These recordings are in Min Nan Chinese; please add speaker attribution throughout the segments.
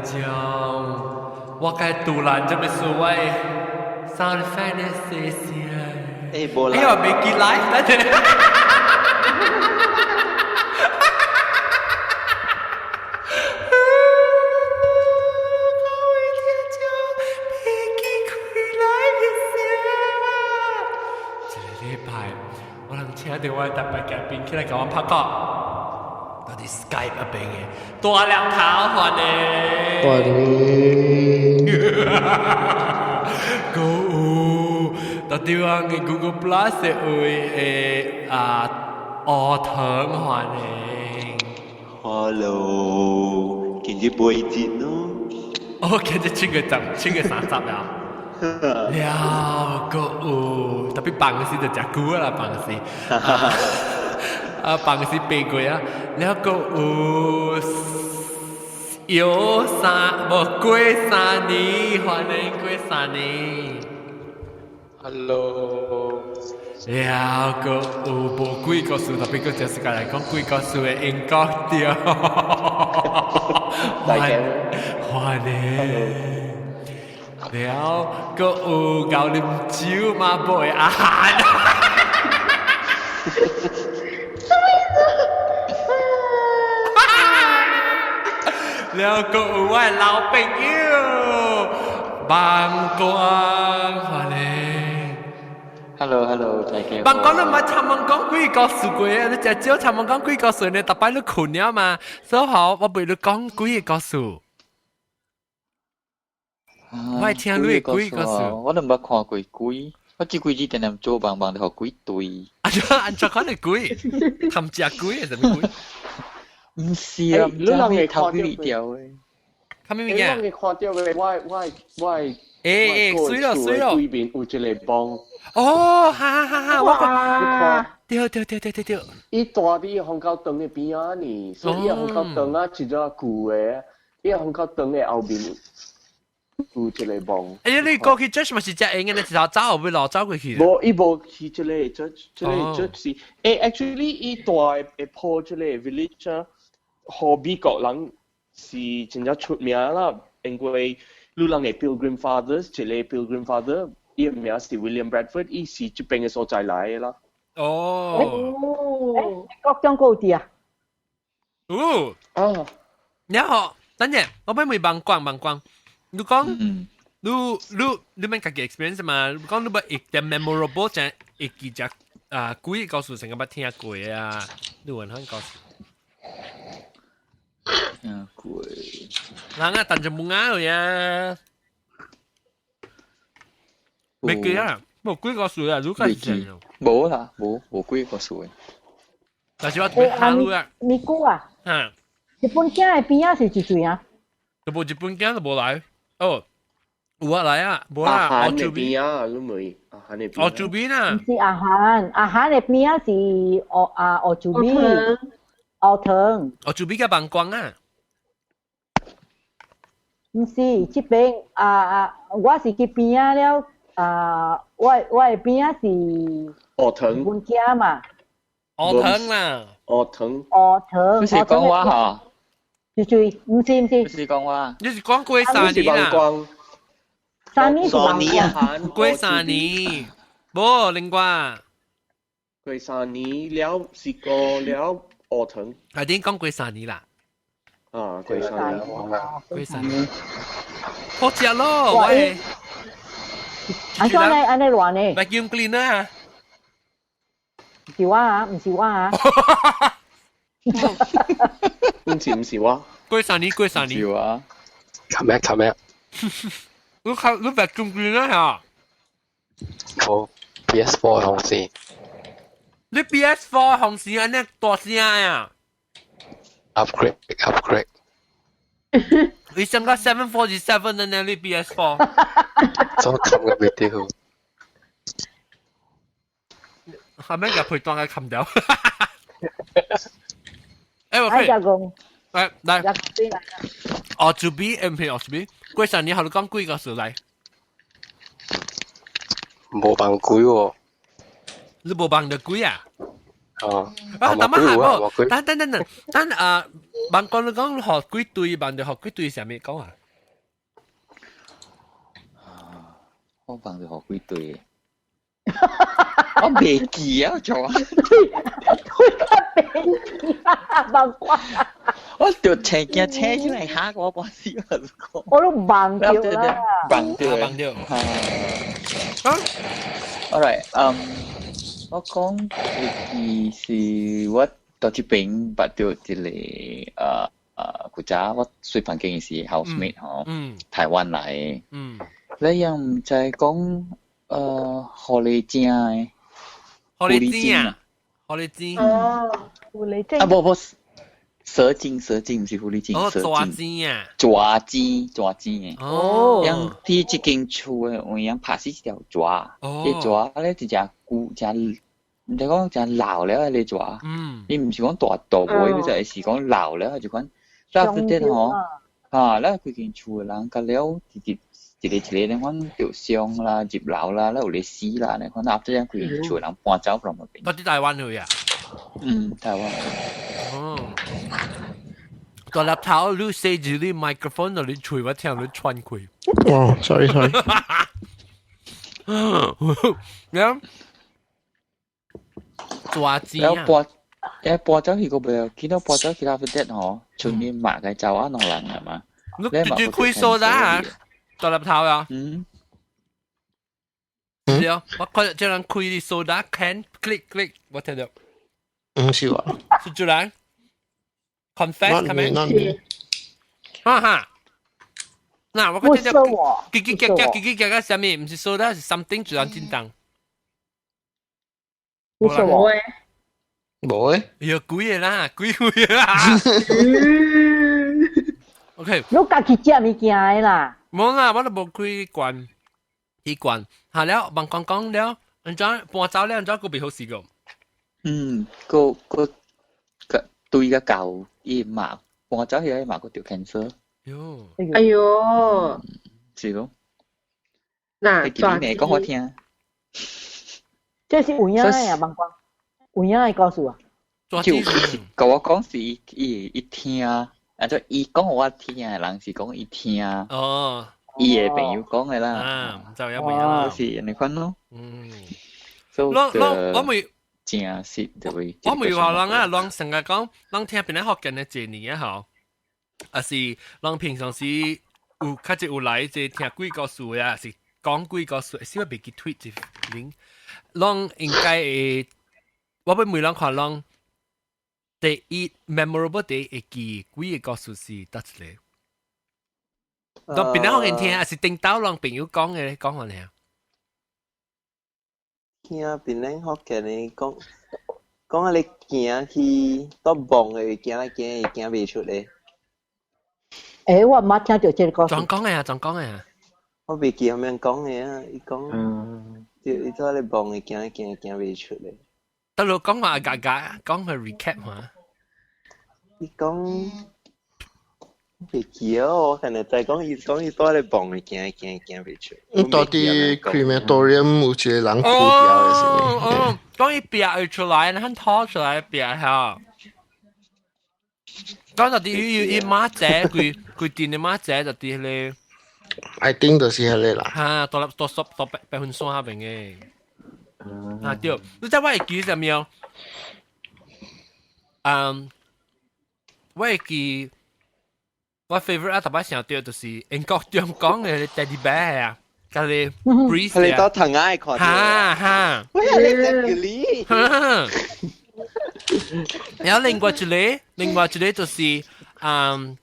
Speaker 1: 眾，我該杜蘭這麼說我 sound effect 的謝謝。
Speaker 2: 欸，無啦。
Speaker 1: 哎呦，未記 live 等陣。各位聽眾，飛機開來的聲。這個禮拜，我人請到我的特別嘉賓起來共我拍檔，到佇 Skype 那邊的大粒頭歡迎。
Speaker 3: 歡迎。
Speaker 1: 閣有，到佇阮的 Google Plus 的位的啊，烏糖歡迎。
Speaker 2: Hello，今日袂真哦。
Speaker 1: 哦，今日7月10，7月30啊。了，閣有，特別放時就誠久啦，放時。啊，放時8月啊，了閣有有三無過三年，歡迎過三年。
Speaker 3: Hello。
Speaker 1: 了，閣有無鬼故事，特別閣就是來講鬼故事的英國對。
Speaker 3: 大家
Speaker 1: 歡迎。了，閣有𠢕啉酒嘛無的阿韓。
Speaker 4: 什麼意思？
Speaker 1: 了，閣有我的老朋友萬光，歡迎。
Speaker 5: Hello，Hello，大家
Speaker 1: 萬光，你毋捌參問講鬼故事過啊？你誠少參問講鬼故事呢？逐擺你睏了嘛？所以吼，我陪你講鬼個故事。我愛聽你的鬼故事。
Speaker 5: 我都毋捌看過鬼，我這幾日定定做夢，夢著予鬼追。
Speaker 1: 啊，按怎款的鬼？貪食鬼還是啥物鬼？
Speaker 5: 毋是啊，毋知咩頭去掉的。
Speaker 1: 啥物物件？
Speaker 3: 你人會看著的，我
Speaker 1: 欸欸，媠咯媠咯。
Speaker 3: 對面有一個墓。
Speaker 1: 哦，哈哈哈！我
Speaker 3: 看，
Speaker 1: 對對對對對對。
Speaker 3: 伊住佇虹口長的邊仔呢，所以伊虹口長啊，一隻舊的，伊虹口長的後面有一個墓。
Speaker 1: 哎呀，你過去 church 嘛是誠閒的，你一頭走後尾路走過去。
Speaker 3: 無，伊無去這個 church，這個 church 是，欸，actually 伊住的鋪這個 village 啊，予美國人是真正出名啦，因為你人的 Pilgrim Fathers，一個 Pilgrim Father，伊的名是 William Bradford，伊是這邊的所在來的啦。
Speaker 1: 哦。
Speaker 4: 欸，國中閣有佇啊？
Speaker 1: 有。
Speaker 3: 啊。
Speaker 1: 然後，等陣，我欲問萬光萬光，你講，你你你免家己 experience 嘛？你講你捌一點 memorable 正會記隻啊鬼故事，成個捌聽過啊？你有按款故事？
Speaker 5: 聽過。
Speaker 1: 人啊，等陣冇啱呀。未記啊，無鬼故事啊，如果是
Speaker 5: 無啦，無無鬼故事的。
Speaker 1: 但是我特別哈啊。
Speaker 4: 咪姑啊。
Speaker 1: 嗯。
Speaker 4: 日本囝的邊仔是一歲啊？
Speaker 1: 就無日本囝就無來。哦，有啊來啊，無啦。
Speaker 3: 阿韓的邊仔，你問阿韓的邊。
Speaker 1: 哦，這邊啊。
Speaker 4: 毋是阿韓，阿韓的邊仔是烏啊烏竹邊，烏藤。
Speaker 1: 烏竹邊佮萬光啊。
Speaker 4: 毋是，這邊啊啊，我是去邊仔了啊，我的邊仔是
Speaker 3: 烏藤。
Speaker 4: 日本囝嘛。
Speaker 1: 烏藤啦。
Speaker 3: 烏藤。
Speaker 4: 烏藤。
Speaker 5: 你是講我吼？
Speaker 4: 就是毋是毋是。
Speaker 5: 你是講我？
Speaker 1: 你是講過三年啦。
Speaker 4: 三年是萬
Speaker 3: 光。
Speaker 1: 過三年，無另外。
Speaker 3: 過三年了是過了烏藤。
Speaker 1: 係點講過三年啦？
Speaker 3: 啊，過三年。
Speaker 1: 過三年。好食咯，喂。
Speaker 4: 按怎呢？按呢亂呢？
Speaker 1: Vacuum cleaner 啊？
Speaker 4: 是我啊，毋是我啊。
Speaker 3: 毋是毋是我。
Speaker 1: 過三年，過三年。
Speaker 5: 是我。
Speaker 6: 琴日琴日。
Speaker 1: 你看你 vacuum cleaner 嚇？
Speaker 6: 我 PS4 紅線。
Speaker 1: 你 PS4 紅線按呢大聲呀
Speaker 6: ？Upgrade upgrade。
Speaker 1: 你上個 747 的呢？你 PS4。
Speaker 6: 怎冚個 video？
Speaker 1: 後面個配段給冚掉。欸，我
Speaker 4: 可以。
Speaker 1: 來來。哦，這邊唔係哦，這邊。過三年，好你講鬼故事來。
Speaker 6: 無夢鬼喎。
Speaker 1: 你無夢著鬼啊？
Speaker 6: 哦。
Speaker 1: 啊，等下無，等等等等，等啊，萬講你講學幾對，萬就學幾對，啥物講啊？
Speaker 5: 我幫就學幾對。我袂記啊，做啊。
Speaker 4: 對，對較袂記啊，忘掛。
Speaker 5: 我就請驚請出來嚇我，半死我。
Speaker 4: 我都忘掉啦。
Speaker 5: 忘掉，
Speaker 1: 忘掉。
Speaker 5: 啊。Alright，我講會記是我到這邊捌著一個古早我睡房間是 housemate 吼，台灣來的。你又毋知講狐狸精的。
Speaker 1: 狐狸精啊！狐狸精。
Speaker 4: 哦，狐狸精。
Speaker 5: 啊，無無，蛇精蛇精，毋是狐狸精。
Speaker 1: 哦，
Speaker 5: 蛇
Speaker 1: 蛇精啊！
Speaker 5: 蛇精蛇精的。
Speaker 1: 哦。
Speaker 5: 樣佇這間厝的有影拍死一條蛇。哦。彼蛇咧一隻舊，一隻毋知講誠老了的個蛇。伊毋是講大大尾，佢就是講老了這款。那不得吼，啊，咱規間厝的人，甲了直直一個一個咧款著傷啦、入樓啦，咱有咧死啦，咧款啊，這樣規間厝的人搬走from 嗰邊。
Speaker 1: 到佇台灣去啊？
Speaker 5: 嗯，台灣。
Speaker 1: 哦。大粒頭，你塞住你 microphone，你喙我聽你喘氣。
Speaker 7: 哦，sorry sorry。
Speaker 1: 然後抓子啊！
Speaker 5: 搬，搬走去個袂，見到搬走去那邊吼，出面罵個走啊，兩人係嘛？
Speaker 1: 你直接開數啦，大粒頭啊！
Speaker 5: 嗯。
Speaker 1: 對啊，我看這人開啲 soda can click click，我聽到。
Speaker 7: 唔是話。
Speaker 1: 是主人。Confess 係咪？
Speaker 7: Not me。
Speaker 1: 哈哈。嗱，我覺得嘰嘰嘎嘎，嘰嘰嘎嘎，啥物？毋是 soda，是 something 自然震動。
Speaker 4: 無
Speaker 8: 誒。
Speaker 7: 無誒。
Speaker 1: 有鬼的啦，鬼鬼啦。OK。
Speaker 4: 你家己食物件的啦。
Speaker 1: 無啦，我都無開罐，彼罐。下了，問講講了，按怎搬走了，按怎閣袂好勢個？
Speaker 5: 嗯，個個個對個舊伊嘛搬走去，伊嘛閣著 cancer。
Speaker 1: 喲。
Speaker 8: 哎喲。
Speaker 5: 是咯。
Speaker 8: 嗱，
Speaker 5: 你講我聽。
Speaker 4: 這是有影的啊，問講有影的故事啊。
Speaker 5: 就是甲我講是伊伊伊聽，啊，就伊講予我聽的人是講伊聽。
Speaker 1: 哦。
Speaker 5: 伊的朋友講的啦。
Speaker 1: 啊，就有朋友啦。
Speaker 5: 就是按呢款咯。
Speaker 1: 嗯。
Speaker 5: 我
Speaker 1: 我我未
Speaker 5: 真實就會。
Speaker 1: 我未話人啊，人成日講，人聽邊個福建的一年啊吼，啊是人平常時有較濟有來這聽鬼故事啊，是講鬼故事，是我袂記推一零，攏應該會，我欲問人看攏第一 memorable 第一會記鬼个故事是佗一個？當邊個福建聽，還是頂兜人朋友講的講予聽？
Speaker 2: 聽邊個福建的講，講啊你行去到夢的行來行去行袂出咧。
Speaker 4: 欸，我毋捌聽著這個故事。
Speaker 1: 怎講的啊？怎講的啊？
Speaker 2: 我袂記啥物講的啊，伊講，對，伊做咧夢的行來行去行袂出咧。
Speaker 1: 得咯，講話嘎嘎，講佢 recap 嘛。
Speaker 2: 伊講袂記哦，我可能在講伊講伊蹛咧夢的行來行去行袂出。
Speaker 7: 到佇 crematorium 有一個人哭掉的是。
Speaker 1: 哦，講伊煏會出來，然後拖出來煏下。講到佇伊伊媽姐，佢佢電的媽姐就佇彼個。
Speaker 7: I think 就是彼個啦。
Speaker 1: 哈，到到到到白白雲山那邊的。啊對，你知我會記啥物哦？嗯，我會記我 favorite 啊，特別想到就是英國中講的 teddy bear 啊，佮個 breeze
Speaker 2: 你到藤愛看。
Speaker 1: 哈哈。
Speaker 2: 我係你
Speaker 1: 哈。然後另外一個，另外一個就是嗯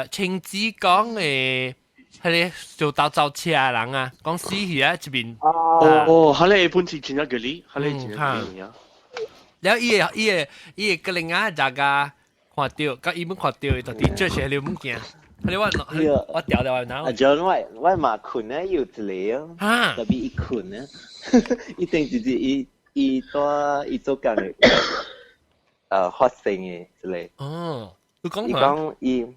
Speaker 1: 青子講的。彼個做鬥走車的人啊，講死去啊，這邊。
Speaker 3: 哦，彼个本是真正吉利，彼个真正吉利啊。
Speaker 1: 然後伊個伊個伊個格林啊，大家看著，佮伊們看著，就佇做些迄個物件。彼個我我調調來
Speaker 2: 阿 John，我我嘛睏咧有一個哦，特別伊睏咧，一定就是伊伊蹛伊做工的，發生的一個。
Speaker 1: 哦，你講
Speaker 2: 伊講伊。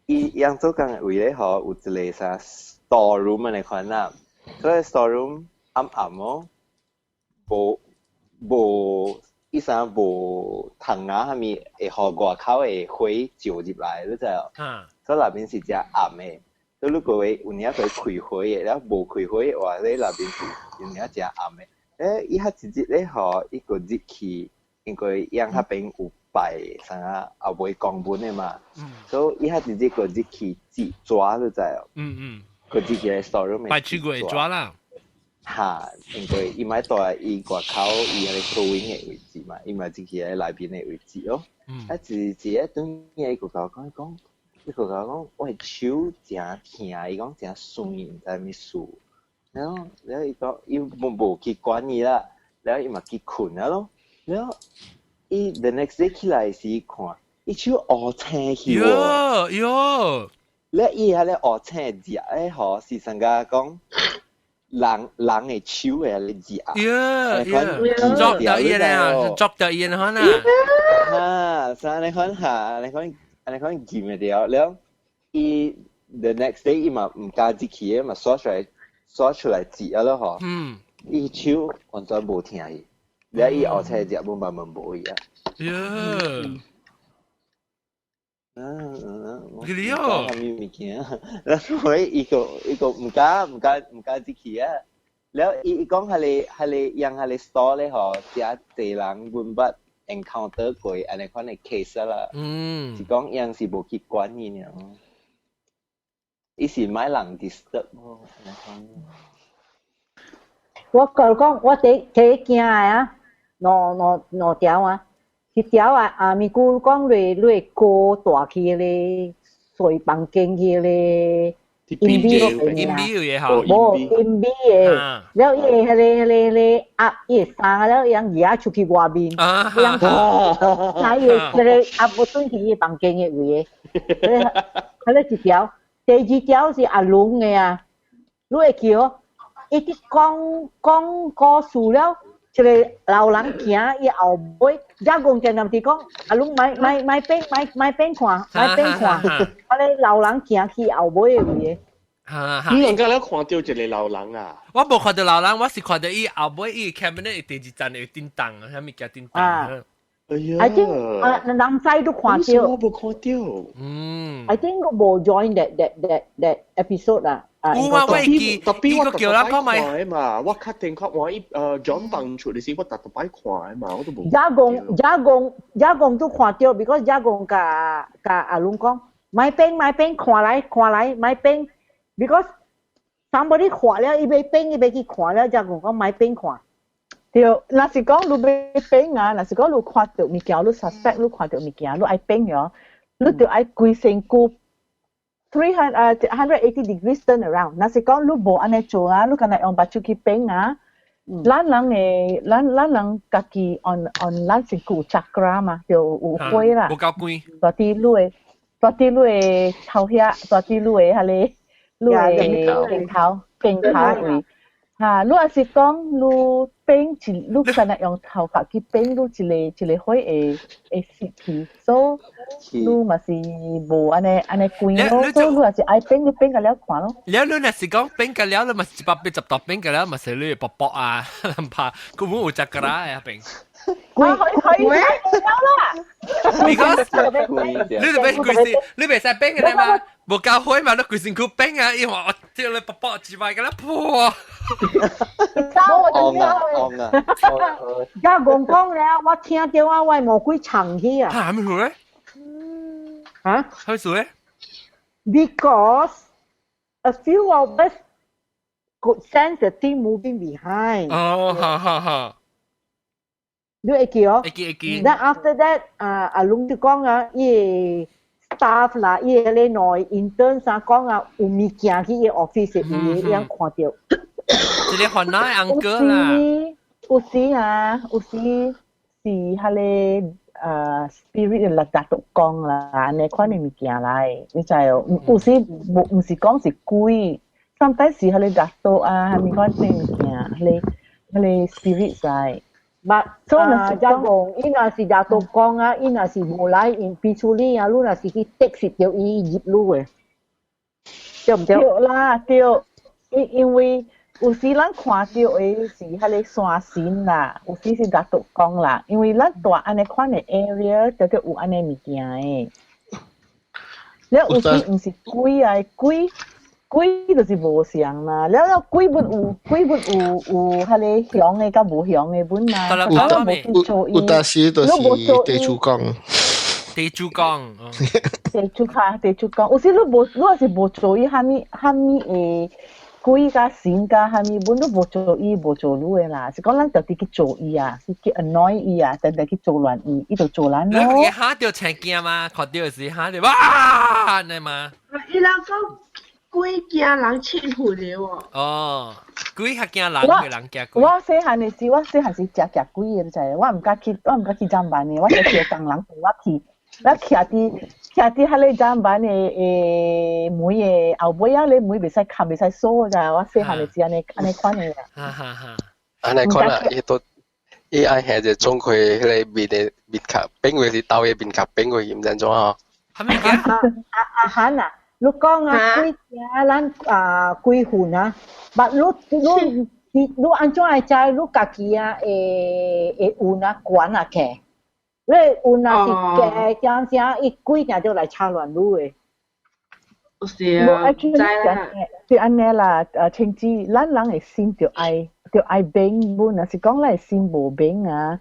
Speaker 2: 伊伊做工的位咧吼，有一個啥 store room 按呢款啦，所以 store room 暗暗哦，無無伊啥無窗啊，啥物會予外口的火照入來，你知無？所以內面是誠暗的。所以你個會有影會開火的，了無開火的話，你內面是有影誠暗的。伊較一日咧吼，伊個入去，因為伊彼邊有拜啥啊，後尾公文的嘛。所以伊較一日個入去紙紙，你知無？
Speaker 1: 嗯嗯。
Speaker 2: 個入去 storeroom
Speaker 1: 拜出過紙啦。
Speaker 2: 哈，因為伊莫蹛伊外口伊彼個 sewing 的位置嘛，伊嘛入去喺內邊的位置哦。啊，一一日轉來伊就共我講講，伊就共我講，我的手誠疼，伊講誠酸，毋知啥物事。然後，然後伊講，伊無去管伊啦，然後伊嘛去睏啊咯。然後，伊 the next day 起來時看，伊手烏青去
Speaker 1: 喎。喲喲，
Speaker 2: 咧伊彼個烏青跡咧吼，是啥個講？人人的手的彼個跡。
Speaker 1: 喲喲，捉到伊啦，捉到伊啦，可能。
Speaker 2: 哈，啥你看下，你看，你看見會著了。伊 the next day 伊嘛毋敢入去，嘛刷出來刷出來跡啊咯吼。伊手完全無疼去，了伊烏青跡本嘛嘛無去啊。
Speaker 1: 喲。
Speaker 2: 嗯，
Speaker 1: 佢哋哦，
Speaker 2: 啥物物件？然後伊個伊個毋敢毋敢毋敢入去啊。了伊伊講彼個彼個用彼個 store 咧吼，誠濟人阮捌 encounter 過按呢款的 case 啦。是講𪜶是無去管伊爾。伊是莫人 disturb 咯，按呢款。
Speaker 4: 我共你講，我第第一驚的啊，兩兩兩條啊。一條啊，阿咪姑講你你高大去咧，睡房間去咧，陰邊嗰邊啊，無陰邊的，了伊個彼個彼個彼個鴨，伊會送了，伊人舉出去外面，伊人那伊個彼個鴨無轉去伊房間的位的，彼個一條，第二條是阿龍的啊，你會記哦？伊佇講講故事了。一個老人行伊後尾，才講定定佇講，啊，攏莫莫莫變莫莫變看，莫變看，啊咧老人行去後尾的位。
Speaker 3: 你兩個咧看到一個老人啊？
Speaker 1: 我無看到老人，我是看到伊後尾伊 cabinet 第二層有叮當，啥物件叮當。
Speaker 3: 哎呀
Speaker 4: ！I think 啊，人仔都看到。
Speaker 3: 我無看到。
Speaker 4: I think 我無 join that episode 啦。
Speaker 1: 有啊，我會記，
Speaker 3: 特別我
Speaker 1: 叫人看
Speaker 3: 覓嘛，我確定確我伊John 放出的時，我逐逐擺看的嘛，我都無。
Speaker 4: 也講也講也講都看到，because 也講共共阿龍講，莫變莫變，看來看來，莫變，because somebody 看了，伊欲變，伊欲去看了，才講講莫變看。
Speaker 9: 對，若是講你欲變啊，若是講你看著物件，你 suspect 你看著物件，你愛變哦，你就愛規身軀 380 degrees turn around。若是講你無按呢做啊，你干焦用目睭去變啊，咱人的咱咱人家己 on on 咱身軀有 chakra 嘛，就有火啦。
Speaker 1: 無夠關。
Speaker 9: 蹛佇你的，蹛佇你的頭遐，蹛佇你的彼个，你的肩頭肩頭位。哈，你若是講你變一，你干焦用頭髮去變，你一个一個火會會熄去，所以你嘛是無按呢按呢關咯。所以你若是愛變，你變個了看咯。
Speaker 1: 了你若是講變個了，你嘛180度變個了，嘛是你薄薄啊，唔怕，根本有隻個啦呀變。
Speaker 9: 可以可以啦。
Speaker 1: Because 你就變規身，你袂使變個嘛，無夠火嘛，你規身軀變啊，因為我叫你薄薄一擺個啦破。
Speaker 2: 戇啊戇啊！
Speaker 4: 而講講咧，我聽到啊，我魔鬼藏去啊。
Speaker 1: 嚇，咩事咧？
Speaker 4: 嚇？
Speaker 1: 咩事咧
Speaker 4: ？Because a few of us could sense the thing moving behind.
Speaker 1: 哦，好好好。
Speaker 4: 你會記哦？
Speaker 1: 會記會記。
Speaker 4: Then after that，啊阿龍就講啊，伊 staff 啦，伊個內 intern 啥講啊，有物件去伊 office 有伊樣看到。
Speaker 1: 一個煩惱 uncle 啦。
Speaker 9: 有時啊，有時是彼个spirit 來達到講啦，按呢款的物件來，你知哦？有時無毋是講是鬼，sometimes 是彼个達到啊，啥物款的物件，彼个彼个 spirit 來。
Speaker 4: But 啊，才講，伊若是達到講啊，伊若是無來因彼處理啊，你若是去滴實著伊入你的，對毋對？
Speaker 9: 對啦，對，因因為有時咱看著的是彼个山神啦，有時是拿督公啦，因為咱蹛按呢款的 area 就著有按呢物件的。了有時毋是鬼啊，鬼鬼就是無相啦。了了鬼本有鬼本有有彼个凶的佮無凶的本嘛。
Speaker 7: 有有當時就是地主公。
Speaker 1: 地主公，
Speaker 9: 地主卡地主公，有時你無你若是無做伊啥物啥物的鬼佮神佮啥物本，你無做伊無做你的啦，是講咱特地去做伊啊，是去 annoy 伊啊，特地去做亂伊，伊就做咱咯。
Speaker 1: 你嚇著青驚嗎？看著時嚇著哇，你嘛？
Speaker 8: 伊人講鬼驚人七分的喎。
Speaker 1: 哦，鬼較驚人，過人驚鬼。
Speaker 9: 我細漢的時，我細漢時食食鬼的，你知？我毋敢去，我毋敢去棧板的，我就叫工人陪我去。我徛佇徛佇彼個棧板的的門的後尾啊，你門袂使冚，袂使鎖咋？我細漢的時按呢按呢款的啊。
Speaker 1: 哈哈哈。
Speaker 6: 按呢款啊，伊都伊愛下就總開彼個面的面殼變過是兜的面殼變過去，毋知按怎吼。
Speaker 1: 啥物件？
Speaker 4: 阿阿韓啊，你講啊，鬼驚咱啊鬼魂啊，但你你你你按怎會知你家己啊會會運啊懸啊起？你運啊是加點聲，伊鬼定就來吵亂你的。
Speaker 8: 是啊，知啦。
Speaker 9: 是按呢啦，清子，咱人的心就愛就愛變本，若是講咱的心無變啊，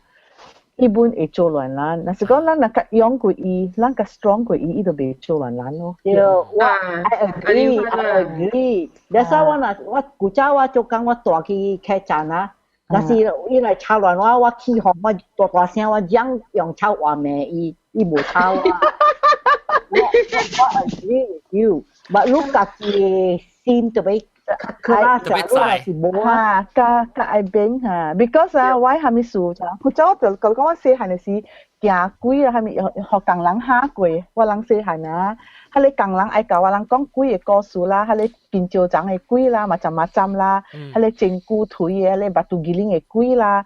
Speaker 9: 伊本會做亂咱。若是講咱若較勇過伊，咱較 strong 過伊，伊就袂做亂咱咯。
Speaker 4: 對，我 I agree, I agree。你說我若我古早我做工我蹛去客棧啊。若是伊來吵亂我，我起哄，我大大聲，我用用手話罵伊，伊無吵我。我我 agree with you，but 你家己的心特別較拉小，你若是無
Speaker 9: 啊，較較愛變哈，because 啊，我啥物事就，古早我就講我細漢的時驚鬼啊，啥物予工人嚇過，我人細漢啊，彼个工人愛共我人講鬼的故事啦，彼个金蕉欉的鬼啦，嘛針仔針啦，彼个真骨腿的，彼个 Batu Guling 的鬼啦，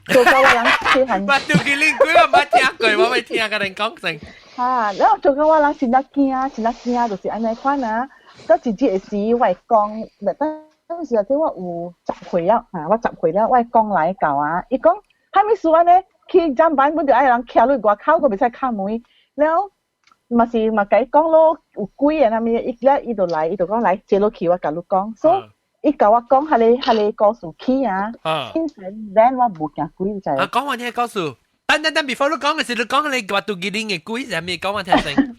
Speaker 9: 做到我人細漢。
Speaker 1: Batu Guling 鬼我捌聽過，我未聽共人講先。
Speaker 9: 哈，然後做到我人真正驚，真正驚，就是按呢款啊。到一日的時，我會講，當時啊，我有10歲了，啊，我十歲了，我會講來教啊，伊講，啥物事按呢？去棧板本就愛人徛落外口，閣袂使敲門。了嘛是嘛共伊講咯，有鬼啊，啥物？伊了伊就來，伊就講來坐落去，我共你講。所以伊共我講彼个彼个故事起啊。Since then 我無驚鬼，你知？
Speaker 1: 啊，講我聽故事。等等等，before 你講的時，你講你 Batu Guling 的鬼是啥物？講我聽先。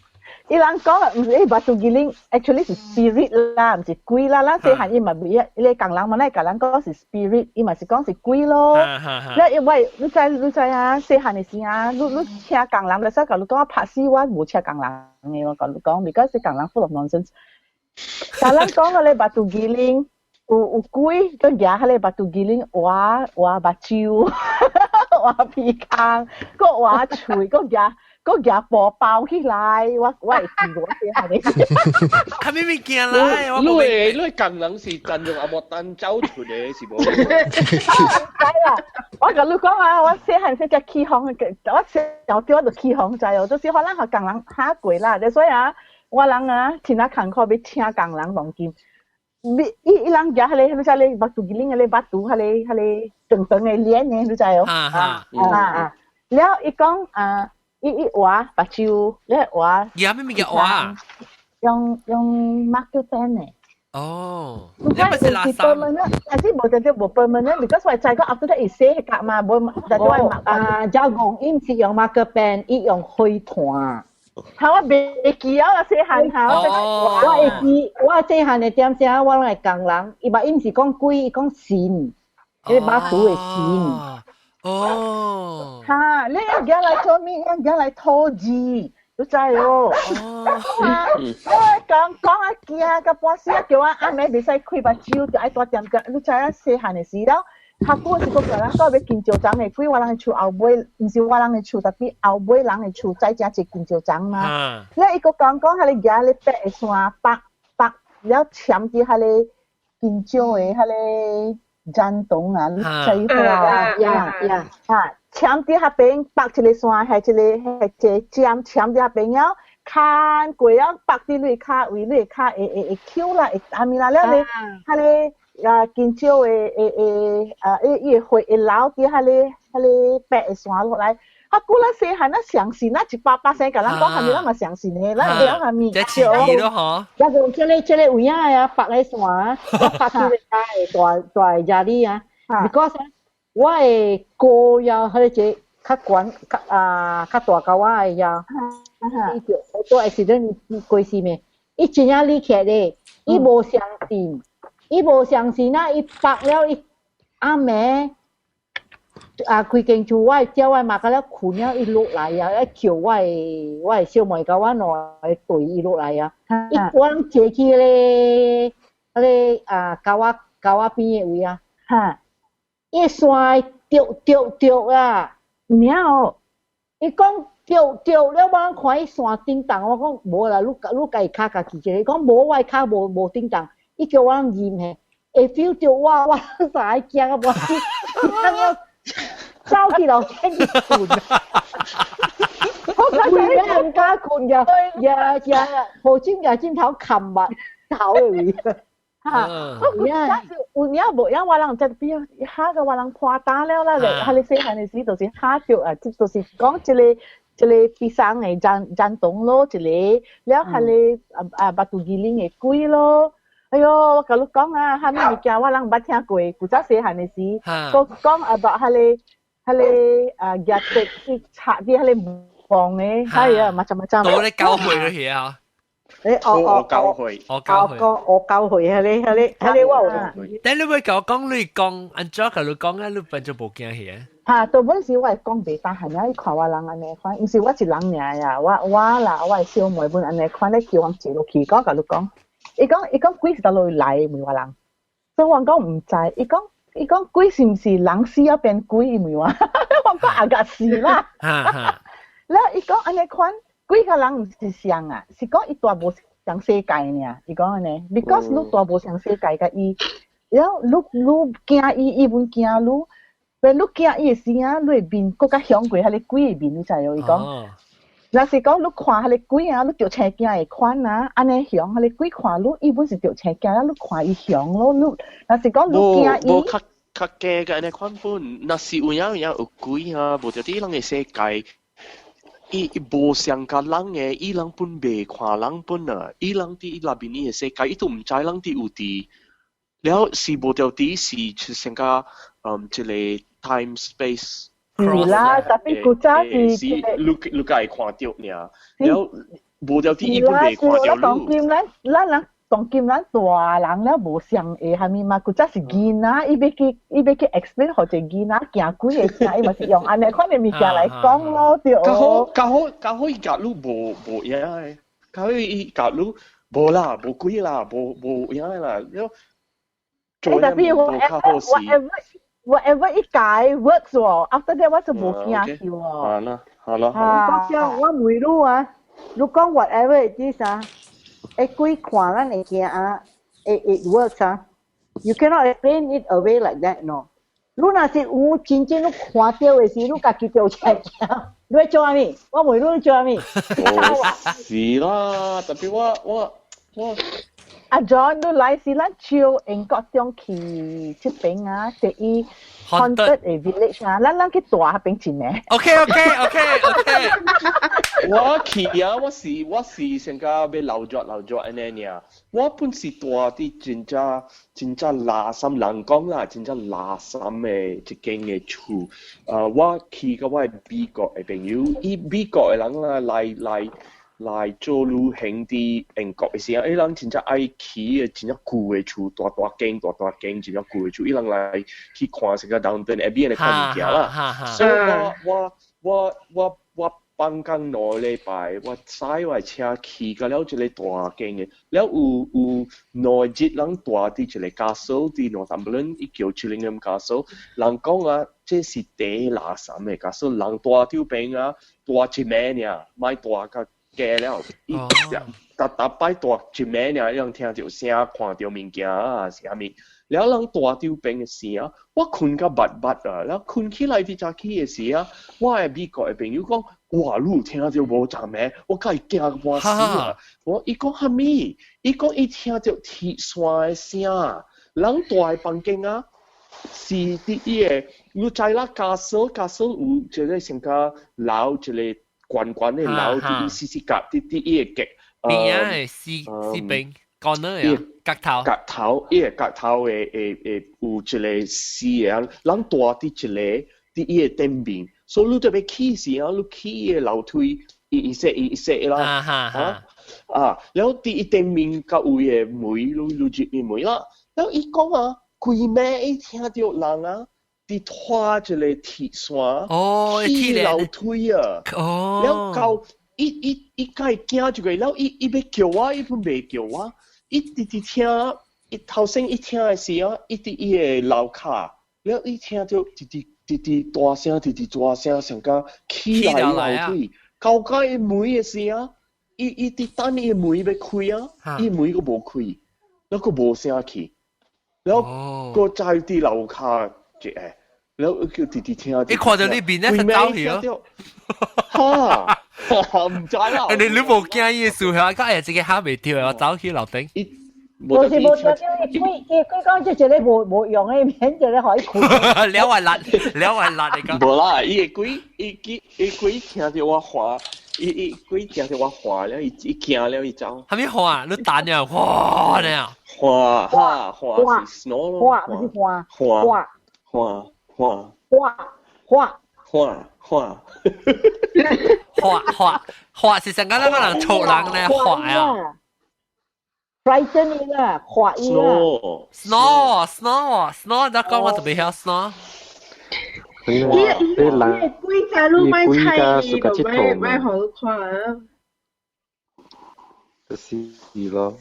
Speaker 9: 伊人講啊，毋是伊 Batu Guling，actually 是 spirit 啦，毋是鬼啦。咱細漢伊嘛袂，伊個工人嘛，來共咱講是 spirit，伊嘛是講是鬼咯。了因為你知你知啊，細漢的時啊，你你請工人，你使共你講我拍死我無請工人的，我共你講，because 工人 full of nonsense。共咱講彼个 Batu Guling 有有鬼，閣舉彼个 Batu Guling 挖挖目睭，挖鼻孔，閣挖喙，閣舉。閣舉布包起來，我我會記我細漢的時。
Speaker 1: 啥物物件來？
Speaker 3: 你的你的工人是真用阿莫丹走出的是無？
Speaker 9: 知啦，我共你講啊，我細漢時才起哄，我小對我就起哄知哦，就是可能予工人嚇過啦，所以啊，我人啊，真啊艱苦欲請工人當今。伊伊人舉彼个，你知咧，Batu Guling 彼个 batu，彼个彼个長長的鏈的，你知哦？
Speaker 1: 啊
Speaker 9: 啊！了伊講啊。伊伊畫目睭，你畫。
Speaker 1: 舉啥物件畫？
Speaker 9: 用用 marker pen 的。
Speaker 1: 哦，你不是垃圾。
Speaker 9: 但是無就無 permanent，because 我知講 after that 伊洗甲嘛，無就都係
Speaker 4: 啊，趙公伊毋是用 marker pen，伊用火炭。
Speaker 9: 嚇我袂記啊，細漢嚇。
Speaker 4: 我會記，我細漢的點聲，我攏會工人，伊嘛伊毋是講鬼，伊講神，彼個 batu 的神。
Speaker 1: 哦，
Speaker 9: 嚇！你一舉來做咩？一舉來討字，你知哦？我講講啊驚到半死啊！叫我暗暝袂使開目睭，就愛大點點。你知影細漢的時了，較久是閣叫人講欲金蕉欉的鬼，我人的厝後尾，毋是我人的厝，tapi 後尾人的厝載誠濟金蕉欉嘛。了伊閣講講，彼个舉咧白的山北北了攕佇彼个金蕉的彼个。棧洞啊，你知影啊？
Speaker 4: 呀呀，
Speaker 9: 啊，攕佇彼邊北一个山，彼一个彼一个尖攕佇彼邊了，牽過了北佇你跤位，你跤會會會抾啦，會啥物啦，了你彼个啊，金蕉的的的啊，伊伊會會流佇彼個白的山落來。啊，古咱細漢咱相信，咱100%共人講，啥物咱嘛相信的，咱會曉啥物？
Speaker 1: 這刺激咯，嗬！
Speaker 4: 抑個這個有影的啊，白的山啊，我拍起個大大壓力啊，because 我的哥呀，彼個這較懸較啊較大個我的呀，伊就做 accident 過世咩？伊真正厲害咧，伊無相信，伊無相信啊！伊白了伊暗暝啊，規間厝我叫我媽甲了睏了，伊落來啊，叫我的小妹佮我兩個對伊落來啊，伊我攏坐去咧，彼個啊溝仔邊的位啊，伊山著著著啊，
Speaker 9: 喵，
Speaker 4: 伊講著著了，我看伊山頂動，我講無啦，你家己跤家己一個，伊講無我的跤無頂動，伊叫我認嘿，會 feel 著我我啥驚啊無，走去樓頂去睏。我規暝毋敢睏呀，呀呀，好枕共枕頭冚目頭的位。
Speaker 9: 哈，我有有影無影，我人這邊嚇個我人破膽了啦，咧，彼細漢的時就是嚇著啊，這就是講這個pisang 的棧洞咯，一個了彼個啊啊 Batu Guling 的鬼咯。哎喲，我共你講啊，啥物物件我人毋捌聽過，古早細漢的時，閣講 about 彼個啊額石去插佇彼個墓的，哎呀，macam-macam。
Speaker 1: 到咧教會嗰啲啊。
Speaker 4: 欸，我
Speaker 3: 教會，
Speaker 1: 我教會，
Speaker 4: 我教會，彼個我有。
Speaker 1: 但你會共我講，你講按怎共你講啊？你變做無驚去啊？
Speaker 9: 哈，到尾時我會講袂當，係啊，伊看我人按呢款，毋是我一人爾呀，我啦，我的小妹本按呢款咧叫阮坐落去，講共你講，伊講鬼是佗落來問我人，所以我講毋知，伊講鬼是毋是人死了變鬼？伊問我，我講啊個是啦。了伊講按呢款。鬼佮人毋是相啊，是講伊蹛無仝世界爾。伊講按呢，because 你蹛無仝世界佮伊，了你驚伊，伊本驚你，但你驚伊的時啊，你的面閣較兇過彼个鬼的面，你知無？伊講，若是講你看彼个鬼啊，你著青驚的款啊，按呢兇，彼个鬼看你，伊本是著青驚，啊，你看伊兇咯，你若是講你驚伊，
Speaker 3: 無較較假嘅按呢款本，若是有影有影有鬼啊，無著佇人的世界。伊無相佮人的，伊人本袂看人本啊，伊人佇伊內面伊的世界，伊都毋知人佇有佇。了是無著佇是成個一個 time space。
Speaker 9: 是啦，tapi 古早是
Speaker 3: 是你你會看著爾，了無著佇伊本袂看著你。
Speaker 9: 當今咱人當今咱大人了無相會啥物嘛，古早是囡仔，伊欲去 explain 予一個囡仔驚鬼的聲，伊嘛是用按呢款的物件來講咯，對。
Speaker 3: 較好較好較好，伊共你無無影的，較好伊共你無啦，無鬼啦，無無影的啦，了。
Speaker 9: 做 tapi whatever whatever 伊解 works 喎，after that 我就無驚去喎。
Speaker 3: 好啦好啦。
Speaker 4: 我講我問你啊，你講 whatever it is 啊。會鬼看咱會驚啊，it works 啊。You cannot explain it away like that no。你若是有真正你看著的時，你家己就會驚。你會做啥物？我問你做啥物？
Speaker 3: 是啦，tapi 我
Speaker 9: 阿 John，你來時咱招英國中去這邊啊，第一 haunted 的 village 啊，咱去蹛彼邊一暝。
Speaker 1: OK。
Speaker 3: 我去啊，我是成個欲留作留作按呢爾。我本是蹛佇真正真正垃圾人講啦，真正垃圾的一間的厝。我去佮我的美國的朋友，伊美國的人啦來做旅行佇英國的時陣，伊人真正愛去的真正舊的厝，大大間大大間真正舊的厝，伊人來去看成個 Downton Abbey 的款物件啦。所以我放工2禮拜，我駛我的車去到了一個大間的，了有2日人蹛佇一個 castle 佇 Northumberland，伊叫 Chillingham Castle。人講啊，這是第垃圾的 castle，人蹛佇邊啊，蹛一暝爾，莫蹛較加了，伊逐逐擺蹛一暝爾，伊攏聽著聲，看著物件啊，啥物。了人蹛佇邊的時啊，我睏甲捌捌啊，了睏起來佇早起的時啊，我的美國的朋友講，哇，你有聽著無昨暝？我共伊驚半死啊！我伊講啥物？伊講伊聽著鐵山的聲，人蹛的房間啊，是佇伊个，你知啦，castle 有一個上較樓，一個懸懸的樓，佇伊四四角，佇伊个角。
Speaker 1: 邊啊？四四邊 corner 啊，角頭。
Speaker 3: 角頭，伊个角頭的有一個四个，人蹛佇一個佇伊个頂面，所以你特別起時啊，你起伊个樓梯，伊伊說伊說啦，啊啊，然後佇伊頂面較有伊个門，你你入伊門啦，然後伊講啊，規暝伊聽著人啊，佇拖一個鐵線，起樓梯啊，然後到伊伊伊共伊驚一個，然後伊伊欲叫我，伊本袂叫我，伊直直聽，伊頭先一聽的時啊，伊佇伊个樓跤，然後伊聽著直直直直大聲，直直大聲，上甲起來樓梯，到甲伊門的時啊，伊伊佇等伊門欲開啊，伊門閣無開，然後閣無聲去，然後閣再佇樓跤一個，然後叫直直聽。
Speaker 1: 伊看著你面咧，就走去咯。
Speaker 3: 哈，毋知啦。
Speaker 1: 你無驚伊的時候，講哎，這個嚇袂著，我走去樓頂。
Speaker 4: 無是無著，伊鬼伊鬼講這一個無無用的，免一個予伊開。
Speaker 1: 了還辣，了還辣你講。
Speaker 3: 無啦，伊的鬼，伊伊伊鬼聽著我喊，伊伊鬼聽著我喊了，伊伊驚了，伊走。
Speaker 1: 啥物喊？你彈呀，嘩呢？
Speaker 3: 喊哈喊是 snore 咯。
Speaker 4: 喊毋是喊。
Speaker 3: 喊喊喊
Speaker 4: 喊喊
Speaker 3: 喊喊
Speaker 1: 喊喊喊是上個那個人吵人咧喊啊。
Speaker 4: Frighten 伊啦，嚇伊啦。
Speaker 1: Snore snore snore，你講我特別曉 snore。
Speaker 8: 伊伊伊鬼仔你莫猜伊，就莫莫予你看啊。
Speaker 6: 就是咯。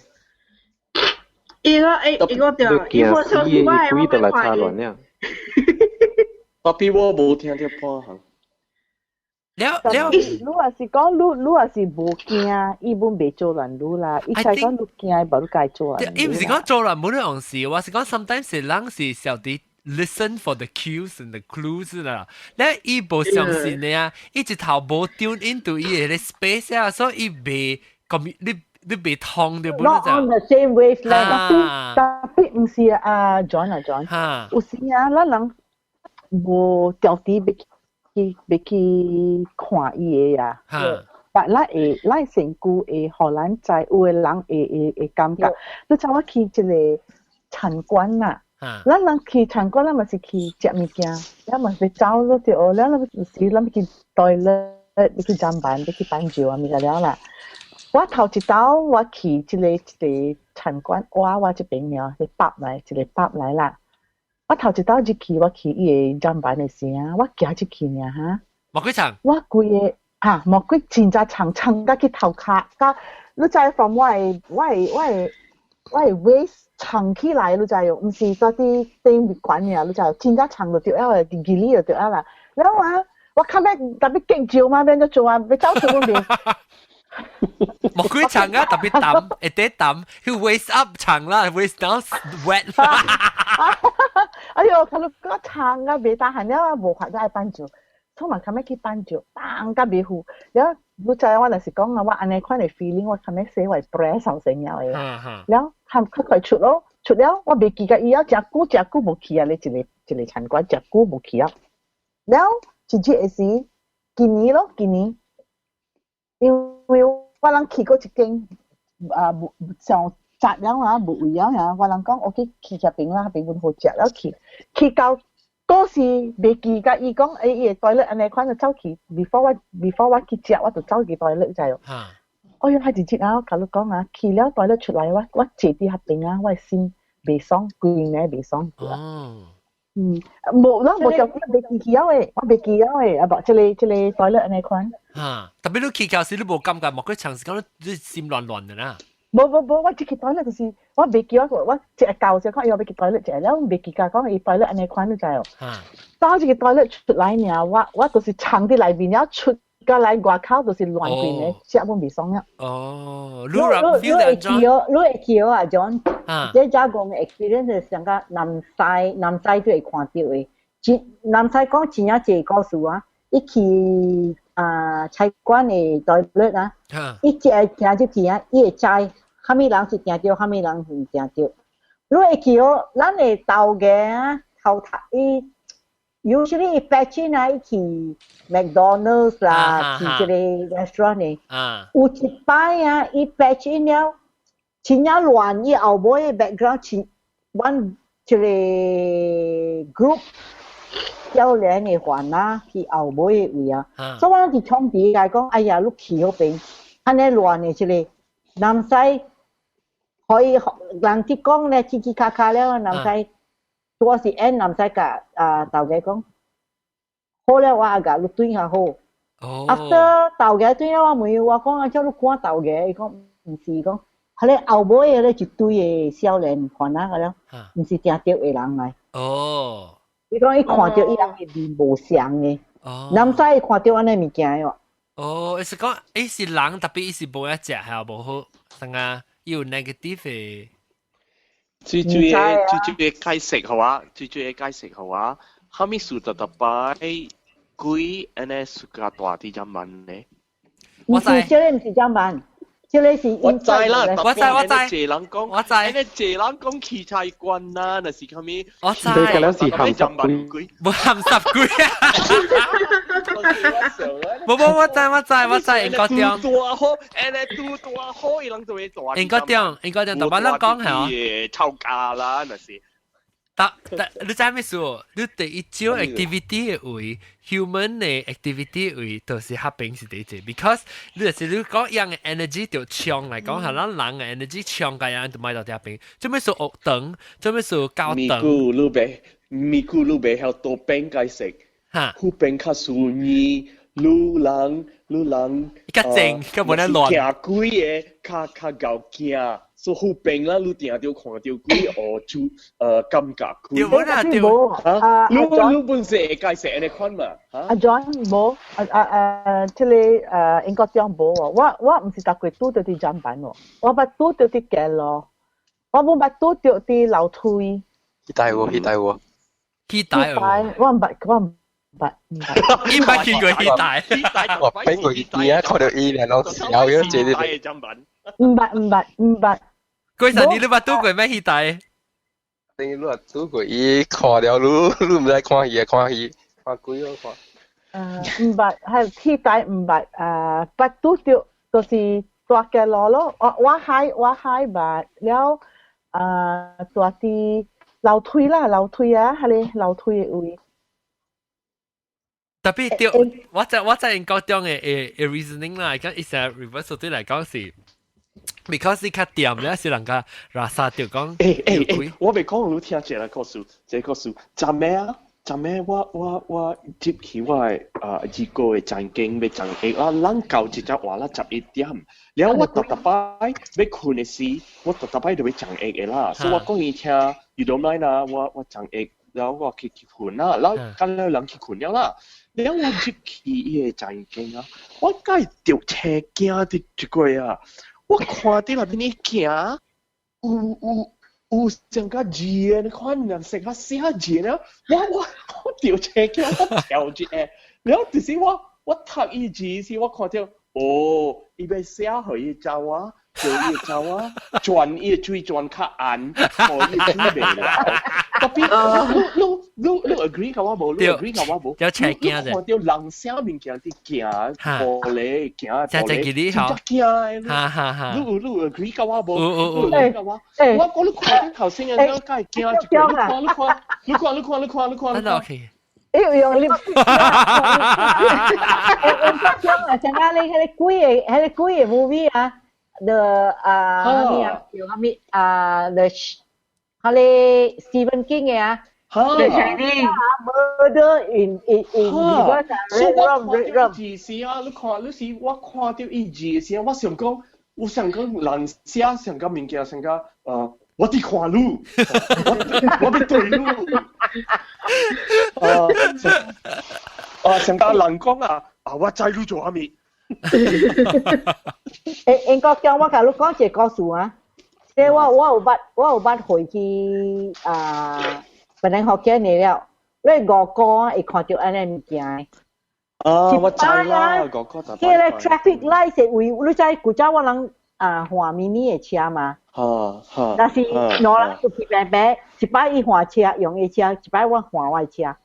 Speaker 8: 伊個誒，伊個對，伊無相信我，
Speaker 6: 我就來插亂了。
Speaker 3: 特別我無聽著半項。
Speaker 1: 了了，
Speaker 9: 你若是講你你若是無驚，伊本袂做亂你啦。伊才講你驚，伊無你該做亂。
Speaker 1: 伊毋是講做亂無你樣事，我是講 sometimes 是人是曉得 listen for the cues and the clues 啦。咧伊無相信呢啊，伊一頭無 tune into 伊個 space 啊，所以伊袂咁你你袂通著。
Speaker 4: Not on the same wavelength。
Speaker 9: 特別毋是啊，John 啊 John，有時啊，咱人無調啲欲去欲去看伊的啊，但咱會咱身軀會予咱知，有的人會會會感覺。你知我去一個餐館啦，咱人去餐館，咱嘛是去食物件，咱嘛是走落去，了咱是咱去 toilet，欲去砧板，欲去搬酒啊，物件了啦。我頭一道我去這個一個餐館，我我這邊了，是 pub 來，一個 pub 來啦。我頭一道入去，我去伊个砧板的時啊，我行入去爾哈。
Speaker 1: 無幾層？
Speaker 9: 我規个哈，無幾真正長長甲去頭殼，甲你知 from 我的我的我的我的 waist 長起來，你知無？毋是蹛佇頂面懸爾，你知無？真正長就對了，距離就對了啦。然後啊，我較尾特別激招嘛，變做做啊，欲走出阮面。
Speaker 1: 無幾層啊，特別淡，會得淡，佢 waist up 長啦，waist down wet。
Speaker 9: 哎喲，看到個長啊，袂大漢了，無法度愛放尿，所以嘛較尾去放尿，放甲袂赴。了，你知影我若是講啊，我按呢款的 feeling，我較尾洗我 breast 上重要的。了，較較快出咯，出了我袂記得伊啊，誠久誠久無去啊，咧一個一個餐館，誠久無去啊。了，一日的時，今年咯，今年，因為我人去過一間啊，無上雜了啊，無位了呀。我人講我去去遐邊啦，遐邊阮好食了去，去到嗰時袂記甲伊講，欸，伊個 toilet 按呢款就走去，before 我 before 我去食，我就走去 toilet 知無？哎喲，彼一日啊，我共你講啊，去了 toilet 出來，我我坐佇遐邊啊，我的心袂爽，規暝袂爽。哦。嗯，無啦，無就袂記起了的，我袂記了的，啊無，這個這個 toilet 按呢款。
Speaker 1: 哈，特別你去到時你無感覺，莫過長時間你心亂亂的啦。
Speaker 9: 無無無，我這去 toilet 就是我袂記我我一個舊就講，伊欲去 toilet 一下，了袂記甲講伊 toilet 按呢款你知無？走這個 toilet 出來爾，我我就是藏佇內面了，出過來外口就是亂規暝，食本袂爽了。
Speaker 1: 哦，
Speaker 4: 你你會記哦，你會記哦啊，John。這遮講 experience 上個南西南西都會看著的。真南西講真正濟故事啊！伊去啊菜館的 toilet 啊，伊一行入去啊，伊會知啥物人是聽著，啥物人毋聽著。你會記哦，咱的頭家啊，頭頭伊，usually 伊白錢啊，伊去 McDonald's 啦，去這個 restaurant 的。有一擺啊，伊白錢了，真正亂，伊後尾的 background 真，阮這個 group 少年的番啊，去後尾的位啊，所以我佇創佇來講，哎呀，你去彼邊，按呢亂的這個，南西。可以人去講咧，嘰嘰卡卡了，南西我是按南西共啊頭家講，好了，我阿共你對較好。After 頭家對了，我問伊，我講啊，叫你看頭家，伊講毋是講，彼个後尾的咧一堆的少年番仔個了，毋是定著的人來。伊講伊看著伊人的面無相的，南西伊看著按呢物件的。
Speaker 1: 哦，伊是講伊是人，特別伊是無一隻係無好，啥啊？有 negative 的。
Speaker 3: 最最嘅最最嘅解釋好啊，最最嘅解釋好啊，哈密數特特擺鬼按呢數較大啲隻問呢？
Speaker 4: 我知，這个毋是這慢，這个是
Speaker 3: 我知啦，
Speaker 1: 我知我知，
Speaker 3: 謝人講，
Speaker 1: 我知，
Speaker 3: 按呢謝人講器材關啦，那是啥物？
Speaker 1: 我知，
Speaker 6: 你個了是鹹濕鬼，
Speaker 1: 無鹹濕鬼啊！無無，我知我知我知，英國中。
Speaker 3: 大好，按呢拄大好，伊人就會大。
Speaker 1: 英國中，英國中，特別咱講係哦。
Speaker 3: 吵架啦，那是。
Speaker 1: 但但你知咩事？你第一種 activity 的位，human 的 activity 位，就是合併是第一個，because 你就是你講樣的 energy 就衝來講，係咱人的 energy 衝個樣就買到啲邊，做咩數學燈，做咩數高燈。
Speaker 3: 咪咕你袂，咪咕你袂曉多變解釋，
Speaker 1: 哈，
Speaker 3: 有變較順意，你人你人
Speaker 1: 較靜，較無咧亂。
Speaker 3: 驚鬼的較較𠢕驚。所以好病啦，你定著看著鬼哦，就感覺鬼。
Speaker 1: 對啦，對。
Speaker 3: 啊，你你本身會解釋按呢款嘛？
Speaker 9: 阿 John 無，啊啊啊，這個英國長無喎，我我毋是逐過拄著佇砧板喎，我捌拄著佇街路，我無捌拄著佇樓梯。
Speaker 6: 去大喎，去大喎。
Speaker 1: 去大
Speaker 9: 喎。我毋捌，我毋捌，毋捌。
Speaker 1: 伊捌去過去大。
Speaker 6: 我俾我耳啊，看到伊兩攏笑咗這啲。
Speaker 9: 毋捌，毋捌，毋捌。
Speaker 1: 過陣你都捌拄過咩去大？
Speaker 6: 你捌拄過伊看了你，你毋知看伊，看伊看鬼咯看。
Speaker 9: 毋捌，係去大毋捌，捌拄著就是大街路咯。我我海我海捌了，大佇樓梯啦，樓梯啊，彼个樓梯的位。
Speaker 1: 特別對，我在我在英國中的的 reasoning 啦，講伊成 reverse 對來講是。because 你較掂咧，是人家拉薩就講。
Speaker 3: 欸欸欸，我袂講你聽這個故事，這個故事，昨暝啊，昨暝我我我接起我的啊二哥的曾經欲送下啊，咱到一隻話啦11點，了我逐逐擺欲睏的時，我逐逐擺就欲送下的啦，所以我講伊聽，you don't mind 啦，我我送下，了我去去睏啦，了咁了人去睏了啦。了我入去伊的曾經啊，我該著車驚佇一過啊！我看到內面伊行，有有有成個字的，你看人成個寫字了，我我我著車驚，我跳一下，了就是我我讀伊字時，我看到哦，伊欲寫予伊查某，叫伊查某轉伊的水轉較暗，予伊水袂流。特別你你你你 agree 共我無？你 agree 共我無？
Speaker 1: 有車驚
Speaker 3: 啫。看到人寫物件佇行玻璃行玻璃，真正驚的。
Speaker 1: 哈哈哈！
Speaker 3: 你有你有 agree 共我無？你有 agree 共我？我講你看頭先嘅，你梗係驚一個，你看你看你看你看你看你看。
Speaker 1: OK。
Speaker 4: 欸，用你，我講啊，像啊，你彼个鬼的，彼个鬼的 movie 啊，the 啊，啥物啊，叫啥物啊，the 彼个 Stephen King 的啊，The
Speaker 8: Shining
Speaker 4: murder in reverse 啊，
Speaker 3: 所以我看到字時啊，你看你是我看到伊字時，我想講，我想講人寫上個物件上個我佇看你，我我欲對你，啊啊上個人講啊，啊我知你做啥物。
Speaker 4: 欸，英國講我共你講一個故事啊，即我我有捌我有捌回去啊，本來福建的了，你外國會看著按呢物件。
Speaker 3: 啊，我知啦，外國
Speaker 4: 這個 traffic light 是位，你知古早我人啊換 mini 的車嘛。
Speaker 3: 哈哈。
Speaker 4: 但是兩人出去平平，一擺伊換車用伊車，一擺我換我的車。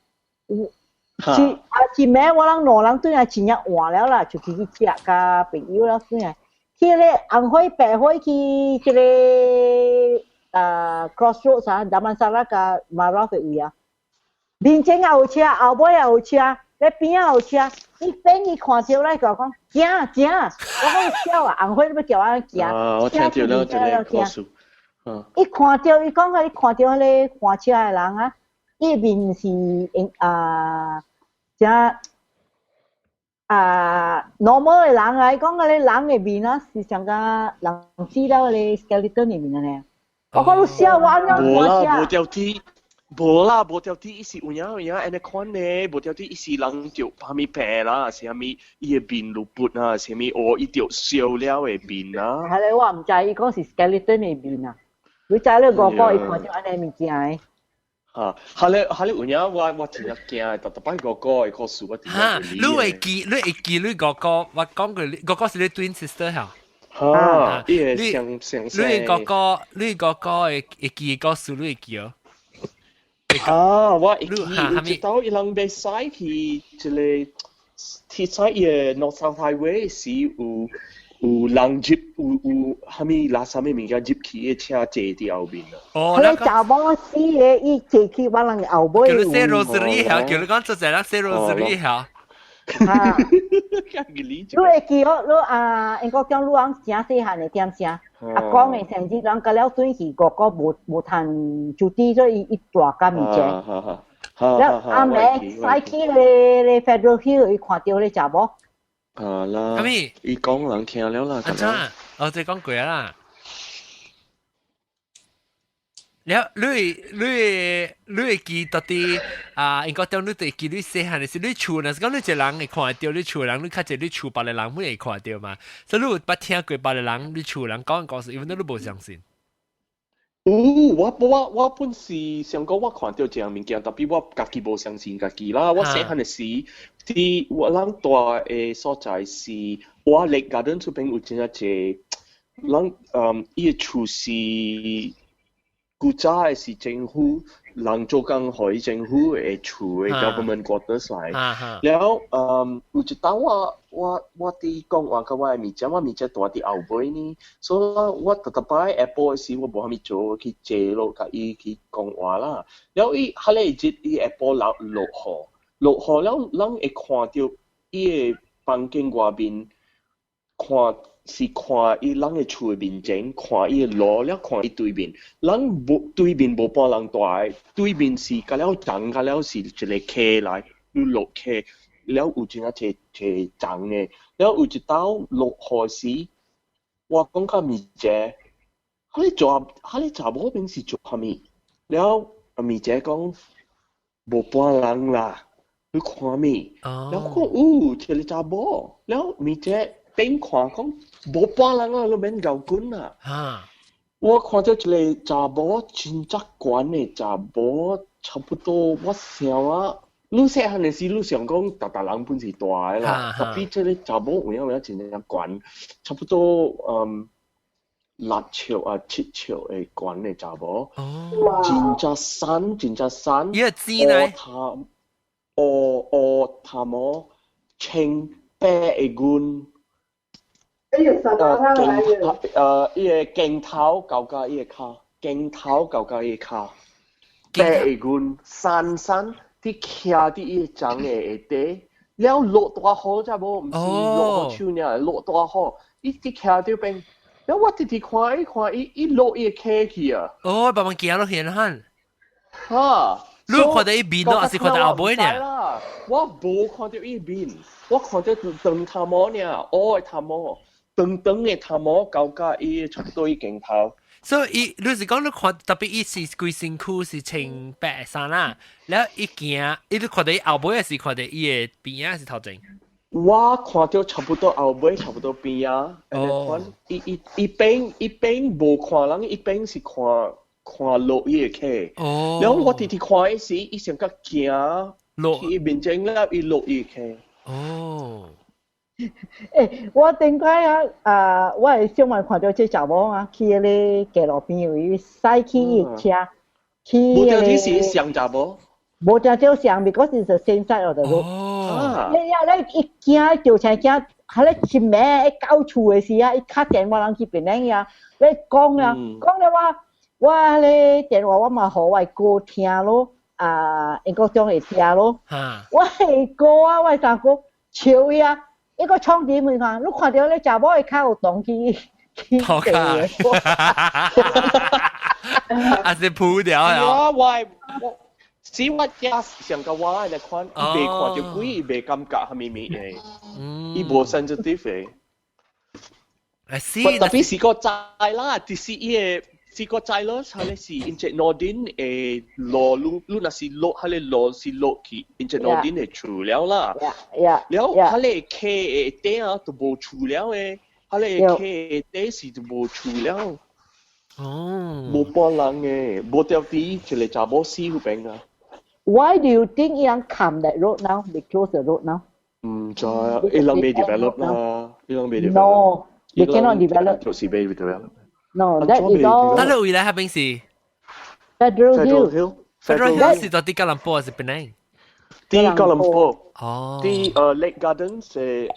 Speaker 4: 有是啊，一暝我人兩人轉來真正換了啦，出去去食佮朋友了轉來，去咧紅火白火去這个啊 crossroads 啊，Damansara 佮 Marof 的位啊。面前也有車，後尾也有車，咧邊仔有車，伊變伊看著來共我講行行，我講痟啊，紅火你欲叫我行？
Speaker 3: 啊，我聽著了這个故事。
Speaker 4: 伊看著伊講啊，伊看著彼个換車的人啊，伊面是啊，誠啊 normal 的人啊，伊講彼个人的面啊是像甲人死了彼个 skeleton 的面按呢。我講你痟我按怎
Speaker 3: 無啦，
Speaker 4: 換車？
Speaker 3: 無條鐵，無啦，無條鐵，伊是有影有影按呢款呢，無條鐵伊是人著啥物病啦，是啥物伊的面露骨啊，啥物哦，伊著燒了的面啊。
Speaker 4: 係咧，我毋知伊講是 skeleton 的面啊。你知你五個伊看著按呢物件的。
Speaker 3: 嚇，哈咧哈咧有影我真正驚，逐逐擺哥哥的故事我真
Speaker 1: 哈，
Speaker 3: 正
Speaker 1: 你會記，你會記你哥哥，我講過，哥哥是你 twin sister 嚇。
Speaker 3: 哈，伊會相相
Speaker 1: 你哥哥，你哥哥會記故事，你會記哦。
Speaker 3: 啊，我會記，有一道伊人袂使去一个，去使伊个 North South Highway 時有人入有啥物垃圾物物件入去的車坐佇後面啊。
Speaker 1: 哦，
Speaker 4: 彼个查某死的，伊坐去我人後尾。
Speaker 1: 叫你 say rosary 嚇，叫你講做陣啦，say rosary 嚇。
Speaker 4: 啊！你會記哦，你啊，英國講你翁誠細漢的點聲，啊講的成日人甲了轉去，哥哥無無趁主體，所以伊大甲面前。了阿暝駛去咧咧 Federal Hill，伊看著咧查某。
Speaker 3: 啊啦，
Speaker 1: 啥物？
Speaker 3: 伊講人聽了啦，
Speaker 1: 按怎？我再講過啦。了，你會記到底啊？應該當你會記你細漢的時，你厝若是講你一個人會看著，你厝人你較濟，你厝別个人會看著嘛？所以你有捌聽過別個人，你厝人講故事，因為你無相信。
Speaker 3: 有，我本是想講我看著一項物件，但是我家己無相信家己啦。我細漢的時，佇我人住的所在是我 Lake Garden 出邊有真正濟人，伊的厝是古早的是政府人做工予政府的厝的 government quarters 來。了，有一當我佇講話佮我的物件，我物件蹛佇後尾呢，所以我逐逐擺下晡的時，我無啥物做，我去坐落共伊去講話啦。了伊彼个日伊下晡落落雨，落雨了，咱會看著伊的房間外面，看是看伊人的厝的面前，看伊的路了，看伊對面，咱無對面無半人蹛的，對面是甲了長，甲了是一个溪來，你落溪，了有真正濟濟長的，了有一道落雨時，我講甲咪姐，彼个做，彼个查某邊是做啥物？了阿咪姐講無半人啦，你看物？了我講有一个查某，了咪姐。變看講無半人啊，你免𠢕滾啊！我看著一个查某真正懸的查某，差不多我想啊，你細漢的時，你想講逐逐人本是大的啦，但比這个查某有影有影真正懸，差不多6尺啊7尺的懸的查某，真正瘦，真正瘦，
Speaker 1: 伊個錢呢？
Speaker 3: 烏頭烏烏頭毛，穿白的軍。鏡伊个鏡頭到甲伊个跤，鏡頭到甲伊個跤，白的軍瘦瘦，佇徛佇伊個床的下底，了落大雨才無，毋是落雨手爾，落大雨，伊佇徛佇邊，了我直直看伊看伊，伊落伊个溪去啊！
Speaker 1: 哦，慢慢行落去啦，
Speaker 3: 哈！
Speaker 1: 你看著伊面咯，還是看著後尾呢？
Speaker 3: 我無看著伊面，我看著長頭毛爾，烏的頭毛。長長的頭毛到甲伊差不多伊鏡頭。
Speaker 1: 所以伊，你是講你看，特別伊是規身軀是穿白衫啦，了伊行，伊你看著伊後尾，還是看著伊的邊仔，還是頭前？
Speaker 3: 我看著差不多後尾，差不多邊仔。哦。伊伊伊邊伊邊無看人，伊邊是看看落伊的溪。
Speaker 1: 哦。
Speaker 3: 了我直直看伊時，伊上較行
Speaker 1: 落
Speaker 3: 去伊面前了，伊落伊的溪。
Speaker 1: 哦。
Speaker 4: 欸，我頂擺啊，啊，我係小妹看到這查某啊，去彼個街路邊位駛去伊車，去
Speaker 3: 無條天是上查某。
Speaker 4: 無條條上，because it's the same side of the road。
Speaker 1: 哦。
Speaker 4: 你呀，你一驚就成驚，喺咧前面一到厝的時啊，伊敲電話人去檳城呀，你講啊，講了我我咧電話我嘛予我哥聽咯，啊，英國長會聽咯。我的哥啊，我的三哥笑伊啊，伊個創點門看，你看到咧查某的跤有動去去
Speaker 1: 頭卡，還是鋪掉
Speaker 3: 啊？我我是我家上個我來看，伊袂看到鬼，伊袂感覺啥物物的，伊無 sensitive 的。
Speaker 1: 啊是，
Speaker 3: 特別是個債啦，就是伊個是個債咯，係咧是 Encik Nordin 的路，你你若是落，彼个路是落去 Encik Nordin 的厝了啦。了，彼个溪的底啊都無厝了的，彼个溪的底是都無厝了。
Speaker 1: 哦，
Speaker 3: 無半人的，無條佇一個查某死彼邊啊。
Speaker 4: Why do you think 伊人冚 that road now? They close the road now.
Speaker 3: 毋知啊，伊人未 develop 啦，伊人未 develop。
Speaker 4: No, they cannot develop.
Speaker 3: 就是未 develop。
Speaker 4: No, that is all.
Speaker 1: 那你未來彼邊是
Speaker 4: Federal Hill。
Speaker 1: Federal Hill 是佇吉隆坡還是檳城？
Speaker 3: 佇吉隆坡。
Speaker 1: 哦。
Speaker 3: 佇Lake Gardens 的。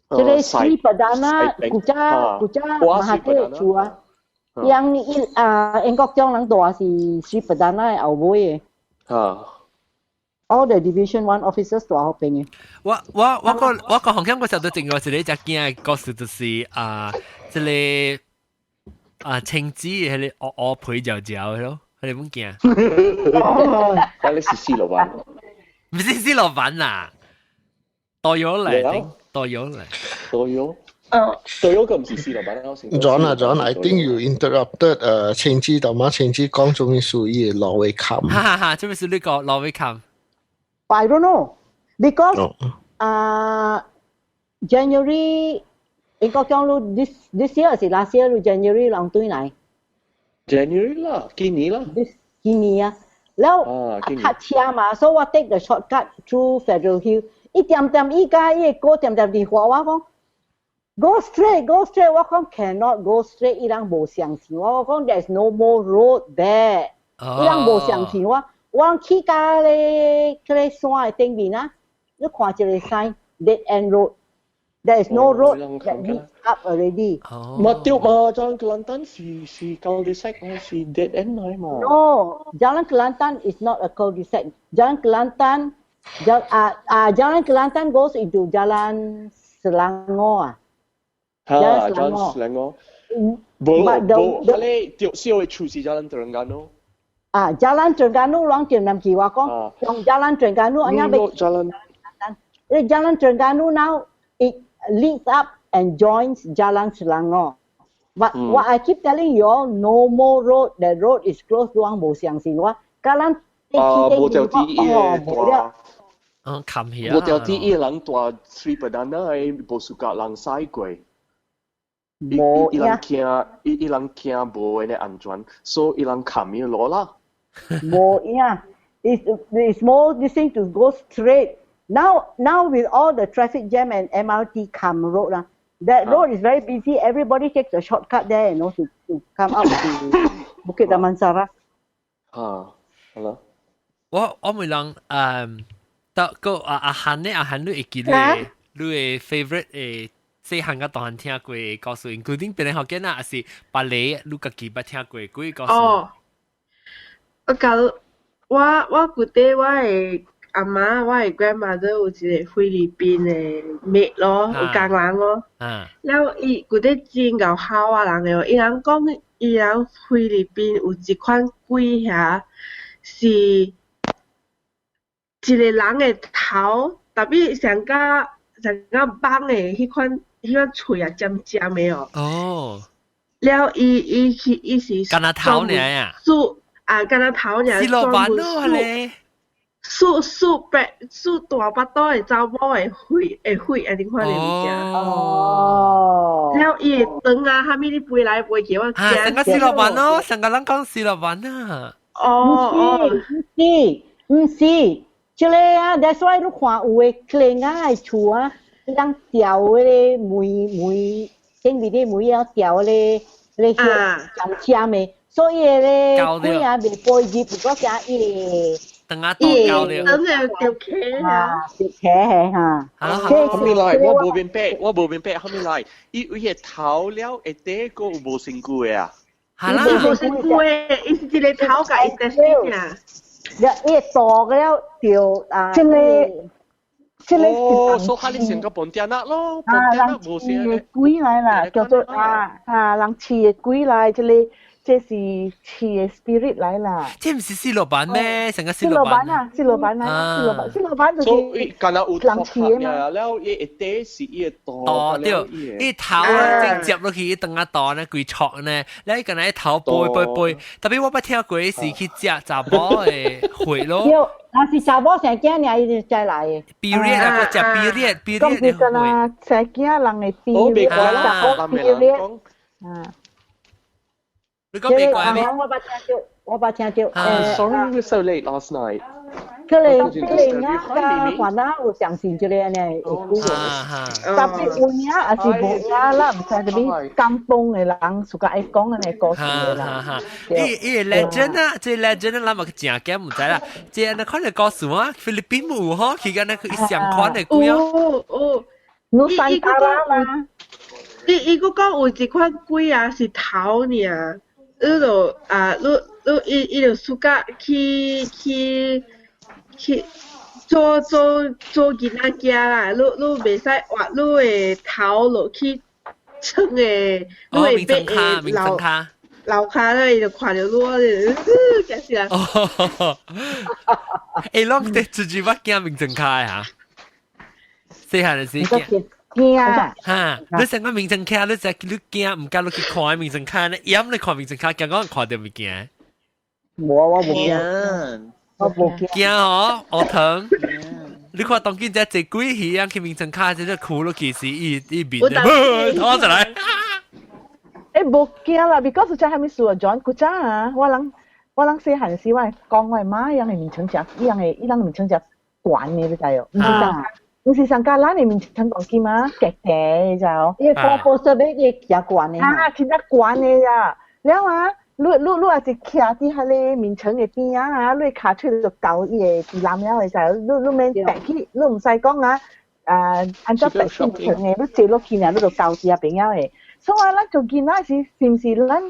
Speaker 4: 這個 Sri Perdana 古早古早馬哈蒂厝啊，人伊啊英國長人住是 Sri Perdana 的後尾的。All the Division One officers 住彼邊的。
Speaker 1: 我我我個我個紅香個時候都正過一個只驚的故事，就是啊，這個啊青子彼个烏烏皮嚼嚼的咯，彼個本驚。
Speaker 3: 嗰個是四羅灣。
Speaker 1: 毋是四羅灣啦，多有嚟，多有嚟，
Speaker 3: 多有。多有個毋是四羅灣，
Speaker 7: John 啊 John，I think you interrupted 青子同埋青子講種屬於挪威冚。
Speaker 1: 哈哈哈，這邊是呢個挪威冚。
Speaker 4: I don't know because January 應該講你 this year 是 last year January 人對來。
Speaker 3: January 啦，今年啦。
Speaker 4: This 今年啊，แล้ว塞車嘛，所以我 take the shortcut through Federal Hill。一點點伊家伊個歌點點佇話我講，go straight go straight，我講 cannot go straight，伊人無相信我，我講 there's no more road there，伊人無相信我，我去到咧彼個山的頂面啊，你看一個 sign dead end road。There is no road that leads up already.
Speaker 3: 嘛對嘛，Jalan Kelantan 是是 cul-de-sac 是 dead end 來嘛。
Speaker 4: No, Jalan Kelantan is not a cul-de-sac. Jalan Kelantan, Jalan Kelantan goes into Jalan Selangor 啊。
Speaker 3: 哈，Jalan Selangor。無無，彼個對小的厝是 Jalan Terengganu。
Speaker 4: 啊，Jalan Terengganu 攏點南去我講，用 Jalan Terengganu 按樣欲。
Speaker 3: Jalan。
Speaker 4: Jalan Terengganu now it leads up and joins Jalan Selangor. But what I keep telling you all, no more road. The road is closed. 攏無相信我。甲咱
Speaker 3: 啊，無條啲伊個大。
Speaker 1: 嗯，冚起
Speaker 3: 啊！無條啲伊人住 Sri Perdana 的無 suka 人駛過。
Speaker 4: 無
Speaker 3: 伊人驚，伊伊人驚無彼个安全，所以伊人冚伊路啦。
Speaker 4: 無影，it's more this thing to go straight. Now with all the traffic jam and MRT come road lah, that road is very busy. Everybody takes a shortcut there to come up to Bukit Damansara.
Speaker 3: 嚇，好啦。
Speaker 1: 我我每人誒，到個阿阿漢咧，阿漢你會記得你的 favorite 細漢佮大漢聽過的故事，including 別人福建啊，還是別个你家己捌聽過幾個故事？
Speaker 8: 哦，我講我我記得我的阿媽，我的 grandmother 有一個菲律賓的妹咯，有工人咯。了伊舊底真𠢕姣仔人的，伊人講伊人菲律賓有一款鬼遐是一個人的頭，tapi 上較上較蠓的彼款彼款喙啊尖尖的哦。
Speaker 1: 哦。
Speaker 8: 了伊伊去伊是
Speaker 1: 敢若頭爾啊？
Speaker 8: 梳啊，敢若頭爾。
Speaker 1: 是老闆咯，咧。
Speaker 8: 梳梳白梳大腹肚的查某的血的血按呢款的物件。
Speaker 4: 哦。
Speaker 8: 了伊會長啊，啥物你飛來飛去，我
Speaker 1: 驚。上個是老闆咯，上個人講是老闆啊。
Speaker 8: 哦哦，
Speaker 4: 毋是，毋是，這個啊，that's why 你看有的 Klang 仔的厝啊，伊當掉嗰個梅梅，頂面啲梅啊掉嗰個嗰個鹹籤的，所以咧鬼啊袂飛入，不過驚伊
Speaker 1: 等下多交了，
Speaker 8: 等下掉茄
Speaker 4: 啊，掉茄嚇。
Speaker 3: 後面來，我無明白，我無明白，後面來，伊伊個頭了下底個有無身軀的啊？
Speaker 1: 係啦，
Speaker 8: 無身軀的，伊是一個頭共伊隻身啊。
Speaker 4: 伊個大了掉啊，
Speaker 9: 這個這個
Speaker 3: 哦，所以你成個本店啦咯，
Speaker 9: 啊，人飼的鬼來啦，叫做啊啊，人飼的鬼來，這個這是飼的 spirit 來啦。
Speaker 1: 這毋是四老闆咩？成個
Speaker 9: 四老闆啊，四老闆啊，四老闆，四老闆就是
Speaker 3: 敢若有
Speaker 9: 人飼的嘛。
Speaker 3: 了，伊下底是伊個
Speaker 1: 刀，對，伊頭正接落去，伊當下刀呢，規戳呢，你敢若伊頭背背背，特別我捌聽過是去食查某的血咯。
Speaker 4: 若是查某生囝爾，伊就再來的。
Speaker 1: period 啊，食 period period
Speaker 9: 的血。生囝人的 period，查某 period。啊。
Speaker 1: 你講袂怪咩？
Speaker 4: 我捌聽著，我捌聽著。
Speaker 3: Sorry, we were so late last night.
Speaker 4: 可能可能啊，加煩惱有相信這個按呢會久。
Speaker 9: 特別有影還是無影啦，毋知啥物甘榜的人 suka 愛講按呢故事的啦。
Speaker 1: 伊伊 legend 啊，這 legend 咱嘛正驚毋知啦。這按呢看個故事啊，菲律賓有吼，佢敢若佢相款的鬼哦。
Speaker 8: 有有，
Speaker 9: 努山達拉嘛。
Speaker 8: 伊伊閣講有一款鬼啊，是頭爾。你就啊，你你伊伊就 suka 去去去做做做囡仔囝啦，你你袂使挖你的頭落去床的，你的被的樓樓跤咧，伊就看著你，驚死人。
Speaker 1: 欸，攏佇自己捌驚眠床跤的哈？細漢的時驚。
Speaker 9: 驚啊！
Speaker 1: 哈！你成個眠床跤，你就你驚，毋敢落去看眠床跤呢？厭你看眠床跤，驚講看著物件。
Speaker 4: 無我無驚，我無驚。
Speaker 1: 驚哦，烏糖。你看當今這濟鬼戲樣去眠床跤，這個哭落去是伊伊面的，拖出來。
Speaker 9: 欸，無驚啦，because 這啥物事啊？John，古早啊，我人我人細漢時，我講我媽伊樣的眠床食，伊樣的伊人眠床食懸的，你知哦？毋是上毋是上加咱的眠床講金啊，夾夾你知哦？
Speaker 4: 伊個波設備伊誠懸的。
Speaker 9: 啊，真正懸的呀！了啊，你你你若是徛佇彼个眠床的邊仔啊，你跤腿就到伊个地籃了的時候，你你免爬去，你毋使講啊，啊，按怎爬去眠床的，你坐落去爾，你就到佇遐邊仔的。所以啊，咱做囡仔時，是毋是咱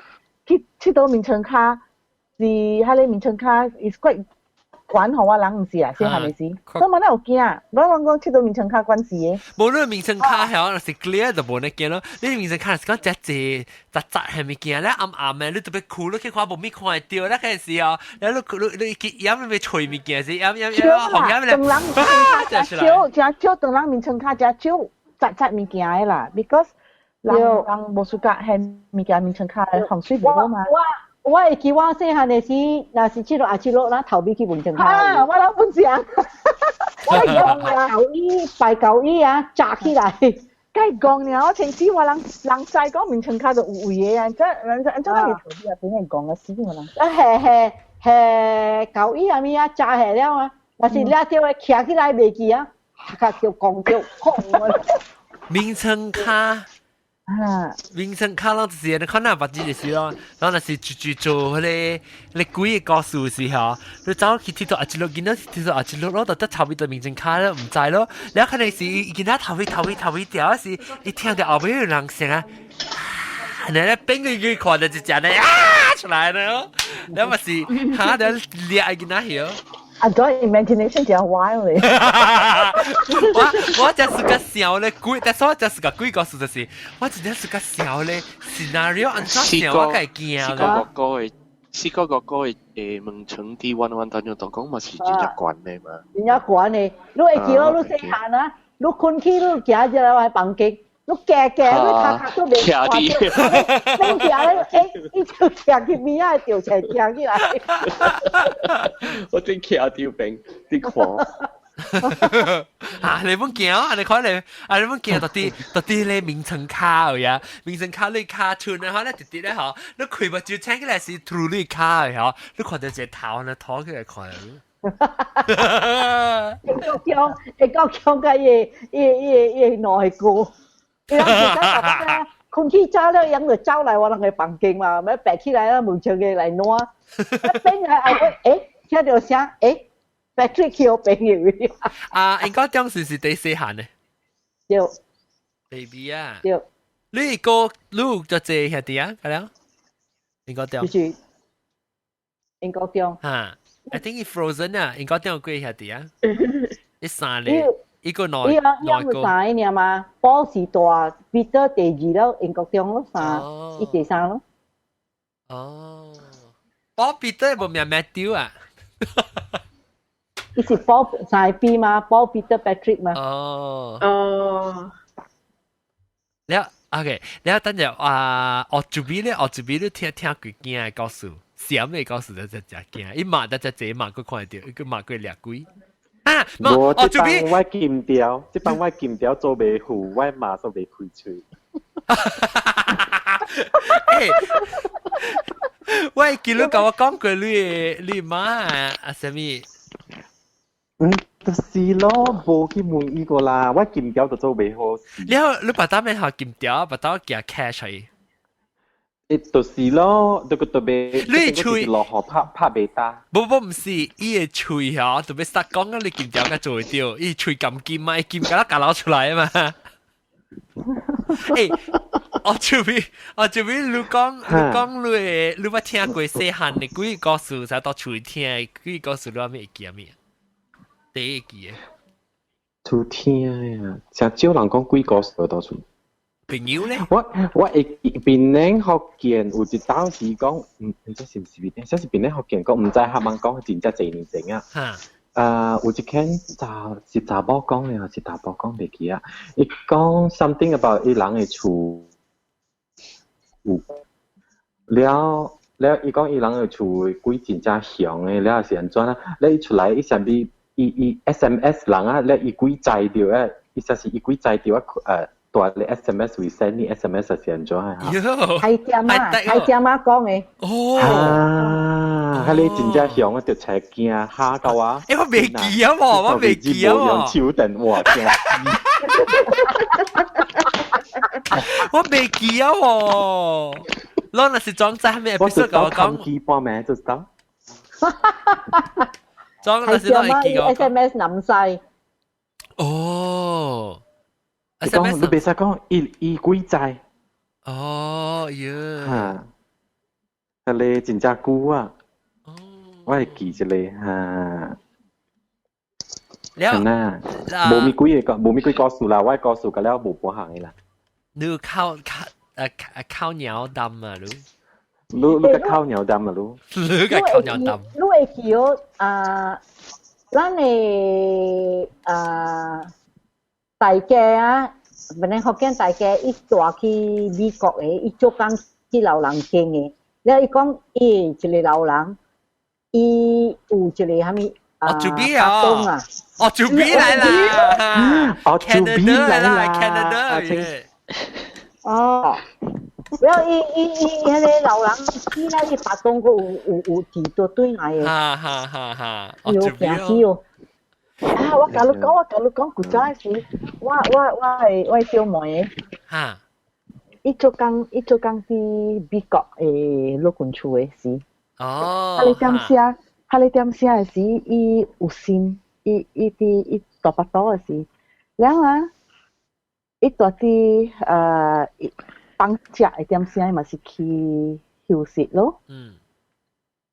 Speaker 9: 去佚佗眠床跤，是彼个眠床跤 is quite 懸予我人毋是啊，細漢的時，所以我哪有驚？我講講佚佗眠床跤關事的。
Speaker 1: 無論眠床跤係若是 clear 就無呢驚咯。你眠床跤是講誠濟雜雜係物件咧，暗暗的，你特別哭，你去看無物看會著咧，嗰時候，咧你你你去掩你欲揣物件是掩掩掩，紅掩咧，
Speaker 9: 誠少，誠少，唐人眠床跤誠少雜雜物件的啦，because 人人無 suka 彼物件眠床跤風水無好嘛。
Speaker 4: 我我會記我細漢的時，若是佚佗阿佚佗，咱頭尾去眠床跤。
Speaker 9: 啊，我攏本想。
Speaker 4: 我用拜舊衣，拜舊衣啊，紮起來。
Speaker 9: 該講爾，我前次我人人知講眠床跤就有位的啊，這人這這那是頭尾啊，邊個講啊死我人。
Speaker 4: 啊，係係係舊衣啊物啊，紮下了啊，若是掠著的徛起來袂記啊，較叫講著空。
Speaker 1: 眠床跤。
Speaker 9: 啊！
Speaker 1: 眠床跤攏就是你看那捌字就是咯，然後若是住住做彼個彼鬼的故事時候，你走去佚佗阿一路見到佚佗阿一路，攞到得頭尾就眠床跤咧，毋知咯。你可能是伊見到頭尾頭尾頭尾掉時，伊聽著後尾有人聲啊，你咧變佢佢看著一隻咧啊出來了，你嘛是嚇得掠囡仔曉。
Speaker 9: 啊，對，imagination 真 wild 咧。
Speaker 1: 我我真是個想咧鬼，但是我真是個鬼故事就是，我真正是個想咧 scenario 按怎想我會驚
Speaker 3: 四個哥哥的，四個哥哥的誒眠床佇彎彎當中當講嘛是真正懸的嘛。
Speaker 4: 真正懸的，你會記得你細漢啊，你睏去你行入來我房間，你行行你跤跤都袂看著，變行咧，欸，伊就徛去邊仔吊起徛起來。
Speaker 3: 我真徛佇邊佇看。
Speaker 1: 啊！你本驚啊！你看你，啊你本驚到底到底咧眠床跤呀？眠床跤你跤穿啊，咧直直咧嗬，你開目睭醒起來是塗你跤的嗬，你看到一個頭呢拖起來看。
Speaker 4: 會夠強甲伊伊伊伊兩個歌，伊人就講困起早了，人就走來我人個房間嘛，咪爬起來啦，門窗個來挪，變來後尾，聽到聲，Patrick 去我朋友。
Speaker 1: 啊，應該當時是第四漢呢。
Speaker 4: 對。
Speaker 1: baby 啊。
Speaker 4: 對。
Speaker 1: 你個你就這兄弟啊，係啦。應該對。
Speaker 4: 就是英國中。
Speaker 1: 嚇，I think it frozen 啊，應該中幾兄弟啊？一三個，一個兩
Speaker 4: 兩個。三個爾嘛，波是大，Peter 第二咯，英國中咯三，伊第三咯。
Speaker 1: 哦，波 Peter 無名 Matthew 啊？
Speaker 4: 伊是波三個 P 嘛，波 Peter Patrick 嘛。
Speaker 1: 哦。
Speaker 8: 哦。
Speaker 1: 了，OK，了等陣啊，學這邊咧，學這邊你聽聽幾驚的故事，閃的故事就真真驚，伊罵得只這罵佢看到，伊個罵佢掠鬼。啊，
Speaker 10: 無，這幫我金條，這幫我金條做袂付，我馬上袂開喙。
Speaker 1: 欸，喂，記你共我講過你你媽啊，啥物？
Speaker 10: 嗯，就是咯，無去問伊個啦，我金條就做袂好。
Speaker 1: 了，你把當面學金條，把當寄 cash 去。
Speaker 10: 欸，就是咯，這個特別。
Speaker 1: 你喙
Speaker 10: 落雨拍拍袂焦。
Speaker 1: 無無，毋是，伊的喙吼，特別實講啊，你金條較做會著，伊喙含金嘛，伊金甲咱夾流出來啊嘛。欸，我這邊，我這邊，你講，你講你的，你捌聽過細漢的幾個故事，才到厝聽，幾個故事你還會記物？第一記的。
Speaker 10: 厝聽啊，誠少人講鬼故事到厝。
Speaker 1: 朋友咧？
Speaker 10: 我會檳榔福建有一道是講，毋知是毋是檳榔，這是檳榔福建講，毋知客人講真正濟年前啊。啊，有一間查是查某講的，還是查埔講袂記啊？伊講 something about 伊人的厝有了了，伊講伊人的厝鬼真正凶的，了是按怎啊？了伊出來伊啥物？伊伊 SMS 人啊，了伊鬼知著啊，伊說是伊鬼知著啊，大咧 SMS 會 send 你 SMS 是按怎啊？
Speaker 4: 係點啊？係點啊講的？
Speaker 1: 哦，
Speaker 10: 啊，彼个真正凶啊，就出驚嚇到啊！
Speaker 1: 欸，我袂記啊，我袂記啊，
Speaker 10: 用手電話驚
Speaker 1: 我袂記啊！喎，攏若是裝在咩？
Speaker 10: 我就講講機半暝就到。
Speaker 1: 裝若是攏會記我。
Speaker 4: SMS 南西。
Speaker 1: 哦。
Speaker 10: 講你袂使講伊伊鬼知。
Speaker 1: 哦，喲。
Speaker 10: 嚇！彼个真正久啊！我會記一個嚇。
Speaker 1: 了。
Speaker 10: 呐，無咪幾個，無咪幾故事啦，我故事甲了無半項的啦。
Speaker 1: 你靠靠靠鳥膽啊，你？
Speaker 10: 你你個靠鳥膽啊，你？
Speaker 1: 你個靠鳥膽。
Speaker 4: 你會記哦啊？咱的啊大家啊，本來福建大家伊帶去美國的，伊做工去老人間的。了伊講，伊一個老人，伊有一個啥物
Speaker 1: 哦，祖比啊！哦，祖比來啦！
Speaker 10: 哦，祖比來啦
Speaker 1: ！Canada，
Speaker 4: 哦，了伊伊伊彼个老人死了，伊巴東閣有有有佇倒轉來的。
Speaker 1: 哈哈哈哈！
Speaker 4: 有驚死哦！
Speaker 9: 啊！我共你講，我共你講，古早時，我我我的我的小妹，
Speaker 1: 哈，
Speaker 9: 伊做工伊做工佇美國的陸軍處的時，
Speaker 1: 哦，
Speaker 9: 彼个點寫，彼个點寫的時，伊有心，伊伊佇伊大腹肚的時，了啊，伊蹛佇放假的點聲，伊嘛是去休息咯。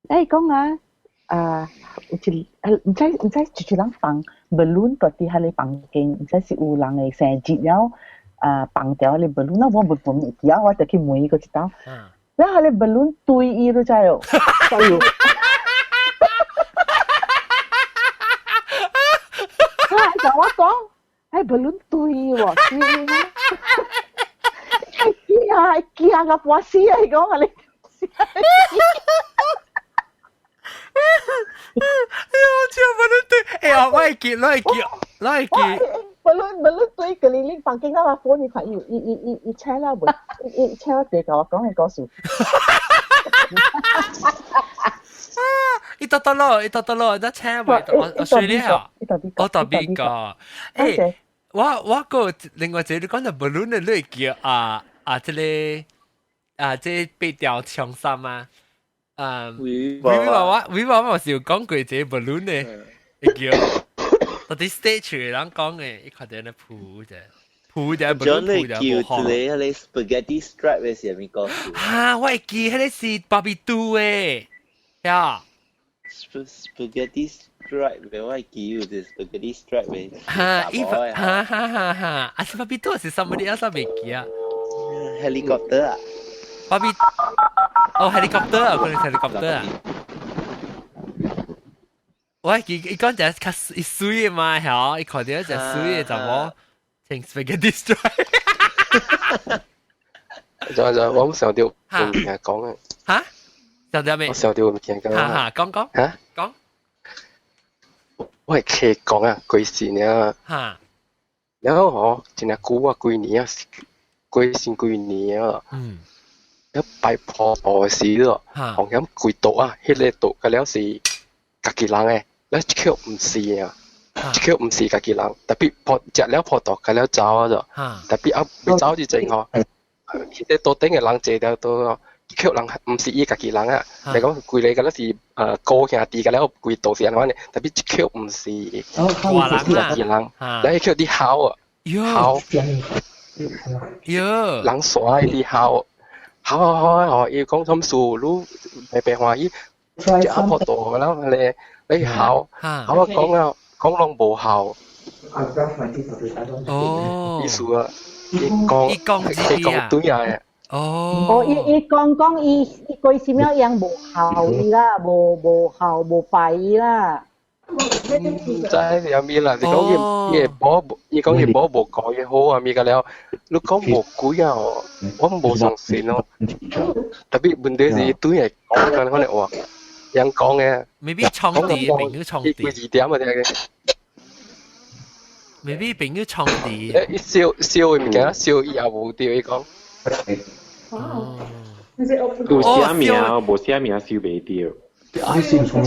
Speaker 9: 欸，伊講啊，啊，有一毋知毋知一一人放 balloon 蹛佇彼个房間，毋知是有人的生日了，啊，放掉彼个 balloon，我無無記啊，我就去問伊閣一道。了彼个 balloon 對伊，你知哦？哎喲！佢係同我講，係 balloon 對伊喎，對伊。係驚啊！係驚到半死啊！伊講啊你。
Speaker 1: 哎呀，我超不能對，哎呀，我會記，我會記，我會記。
Speaker 9: balloon balloon 對，佢你房間那個phone，你看伊伊伊伊伊車啦，無伊伊車我地共我講的故事。
Speaker 1: 伊到到咯，伊到到咯，那請位我水咧啊，我到美國。誒，我個另外一個你講到 balloon 的，你叫啊啊，這個啊，這白條長衫啊，啊，維維娃娃，維娃娃是有講過這個 balloon 的，會叫，到底 stage 的人講的，伊看到咧鋪者，鋪者 balloon 鋪者無
Speaker 2: 好。叫一個彼個 spaghetti strap 的是啥物故事？
Speaker 1: 哈，我會記，彼個是芭比嘟的，呀。
Speaker 2: Spaghetti strap 嘅，我會記有隻 spaghetti strap 嘅。
Speaker 1: 哈，伊哈哈哈哈，啊是芭比嘟是 somebody else 未記啊
Speaker 2: ？Helicopter 啊？
Speaker 1: 芭比，哦 helicopter 啊，可能 helicopter 啊。我記伊講隻較伊水的嘛，嚇，伊看到一隻水的查某穿 spaghetti strap。
Speaker 6: 就就我想到物件講啊。
Speaker 1: 嚇？想到未？
Speaker 6: 我想到物件講。
Speaker 1: 哈哈，講講。
Speaker 6: 嚇？
Speaker 1: 講。
Speaker 6: 我係客講啊，過時呢。
Speaker 1: 嚇。
Speaker 6: 然後吼，真係久啊，幾年啊，過先幾年啊。
Speaker 1: 嗯。
Speaker 6: 一拜婆婆時咯，紅險規道啊，彼個道個了是家己人的，了一口毋是啊，一口毋是家己人，特別破食了葡萄，個了走啊就，特別啊未走之前吼，彼個桌頂的人坐了都，一口人毋是伊家己人啊，嚟講規個個了是高兄弟個了規道是按怎的，特別一口毋是家己人，了一口佇吼啊，吼，
Speaker 1: 喲，
Speaker 6: 人煞佇吼。好好好好，伊講什麼事，你白白歡喜，食葡萄然後咧，你好，好我講啊，講攏無效。
Speaker 1: 哦，
Speaker 6: 意思啊，伊講，
Speaker 1: 伊講
Speaker 6: 伊講對啊。
Speaker 1: 哦，
Speaker 4: 哦，伊伊講講伊伊過什麼樣無效伊啦，無無效無拜伊啦。
Speaker 6: 唔知係啥物啦，是講伊伊會保，伊講伊保無講伊好啊，物個了，你講無鬼啊，我無相信咯。特別問題是對會講緊可能話，人講嘅。
Speaker 1: 未必創地，朋友創地。
Speaker 6: 幾字點啊？聽嘅。
Speaker 1: 未必朋友創地。
Speaker 6: 伊燒燒的物件，燒伊也無對，伊講。
Speaker 1: 哦。
Speaker 10: 有寫名，無寫名燒袂著。
Speaker 6: 無清楚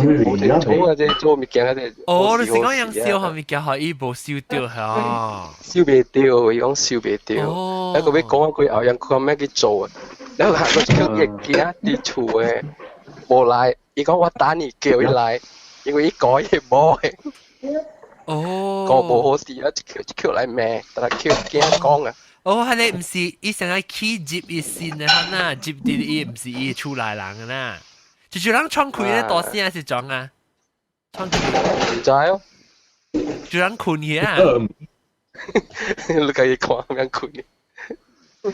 Speaker 6: 啊！這做物件啊，這
Speaker 1: 哦，你是講用燒下物件，予伊無燒著嚇？
Speaker 6: 燒袂著，伊講燒袂著。啊，閣欲講啊，佢後人佢咩去做啊？然後下個叫伊囝佇厝的，無來，伊講我等你叫伊來，因為伊講伊無的。
Speaker 1: 哦，
Speaker 6: 講無好事啊！一叫一叫來罵，但係叫囝講啊。
Speaker 1: 哦，彼个毋是伊想愛去入伊心的哈呐，入佇伊毋是伊厝內人呐。就人窗開咧大聲是怎啊？窗開
Speaker 6: 毋知哦。
Speaker 1: 就人睏去啊！
Speaker 6: 你家己看咁樣睏。有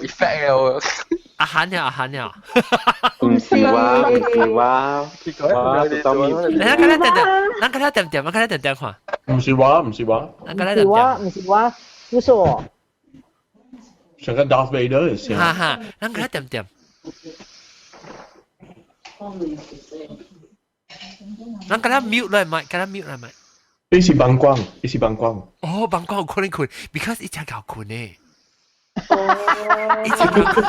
Speaker 6: effect 嘅喎。
Speaker 1: 阿涵了，阿涵了。
Speaker 10: 毋是我，毋是我，我是當
Speaker 1: 面。咱看咱點點，咱看咱點點，咱看咱點點看。
Speaker 3: 毋是我，毋是我。
Speaker 1: 咱看咱
Speaker 4: 點點。毋是我，不是我。
Speaker 3: 像個 Darth Vader 嘅
Speaker 1: 哈哈，咱看咱點點。咱共他 mute 來麥，共他 mute 來麥。
Speaker 3: 伊是膀胱，伊是膀胱。
Speaker 1: 哦，膀胱有可能睏，because 伊真𠢕睏呢。哦。伊真𠢕睏。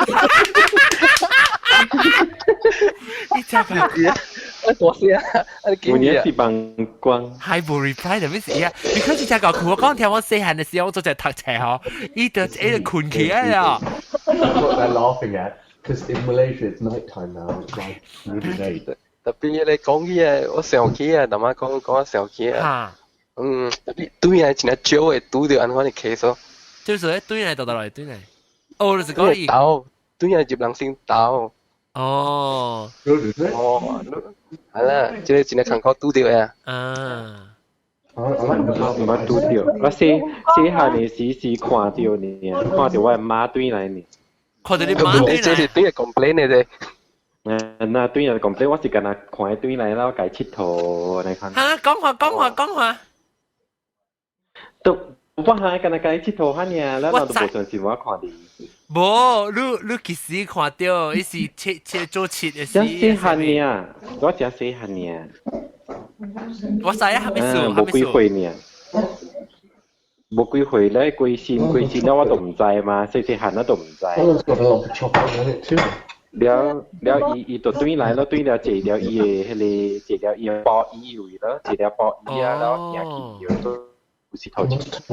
Speaker 1: 伊真𠢕睏。
Speaker 6: 我大聲，啊你
Speaker 10: 今年是膀胱。
Speaker 1: 還無 reply 就咩事啊？because 伊真𠢕睏，我講聽我細漢的時候，我做隻讀冊吼，伊就伊就睏起來了。
Speaker 11: What they're laughing at? Because in Malaysia it's night time now. It's like really late.
Speaker 6: 特別你講起啊，我想起啊，大媽講講我想起啊。嗯，特別對啊，真係少會拄著按款的 case 咯。
Speaker 1: 就是說對來倒倒來對來。哦，就是講伊。
Speaker 6: 鬥，對啊，入人先鬥。
Speaker 1: 哦。
Speaker 6: 哦，係啦，這個真係艱苦拄著啊。
Speaker 1: 啊。
Speaker 10: 毋捌拄著，我細細漢的時是看著呢，看著我的媽轉來呢。
Speaker 1: 看著你媽轉來。
Speaker 6: 這是對個 complain 的啫。
Speaker 10: 那對來 complain，我是干焦看伊轉來，了共伊𨑨迌來看。
Speaker 1: 哈，講話講話講話。
Speaker 10: 都我還干焦共伊𨑨迌哈爾，咱都無相信我看著。
Speaker 1: 無，你你幾時看著？伊是切切做切的時。
Speaker 10: 真細漢爾，我真細漢爾。
Speaker 1: 我知啊，還沒數，
Speaker 10: 無幾歲爾，無幾歲咧，規身規身了我都毋知嘛，細細漢我都毋知。
Speaker 11: That one's got a lot of chocolate in it too.
Speaker 10: 了了，伊伊就對來咯，對了坐了伊的彼個坐了伊的布椅位咯，坐了布椅啊，了行去都有石頭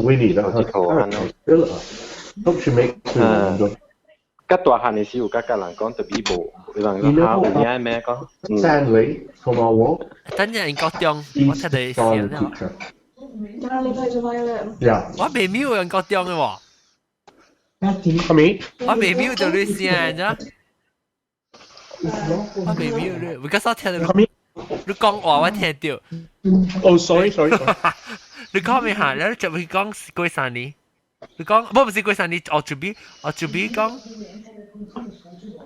Speaker 11: Winnie,
Speaker 10: 頭一套安咯。
Speaker 11: Hope she makes it.
Speaker 10: 較大漢的時有甲甲人講，特別無，有人講嚇有影咩講
Speaker 11: ？Stanley from our walk.
Speaker 1: 等陣人高中，我出嚟先啦。我未秒人高中嘅喎。
Speaker 11: 係咪？
Speaker 1: 我未秒就你先啫。我未秒你，我剛才聽到你，你講話我聽到。
Speaker 11: 哦，sorry sorry。
Speaker 1: 你講咩嚇？你就會講過三年。你講，唔是過三年，我準備，我準備講。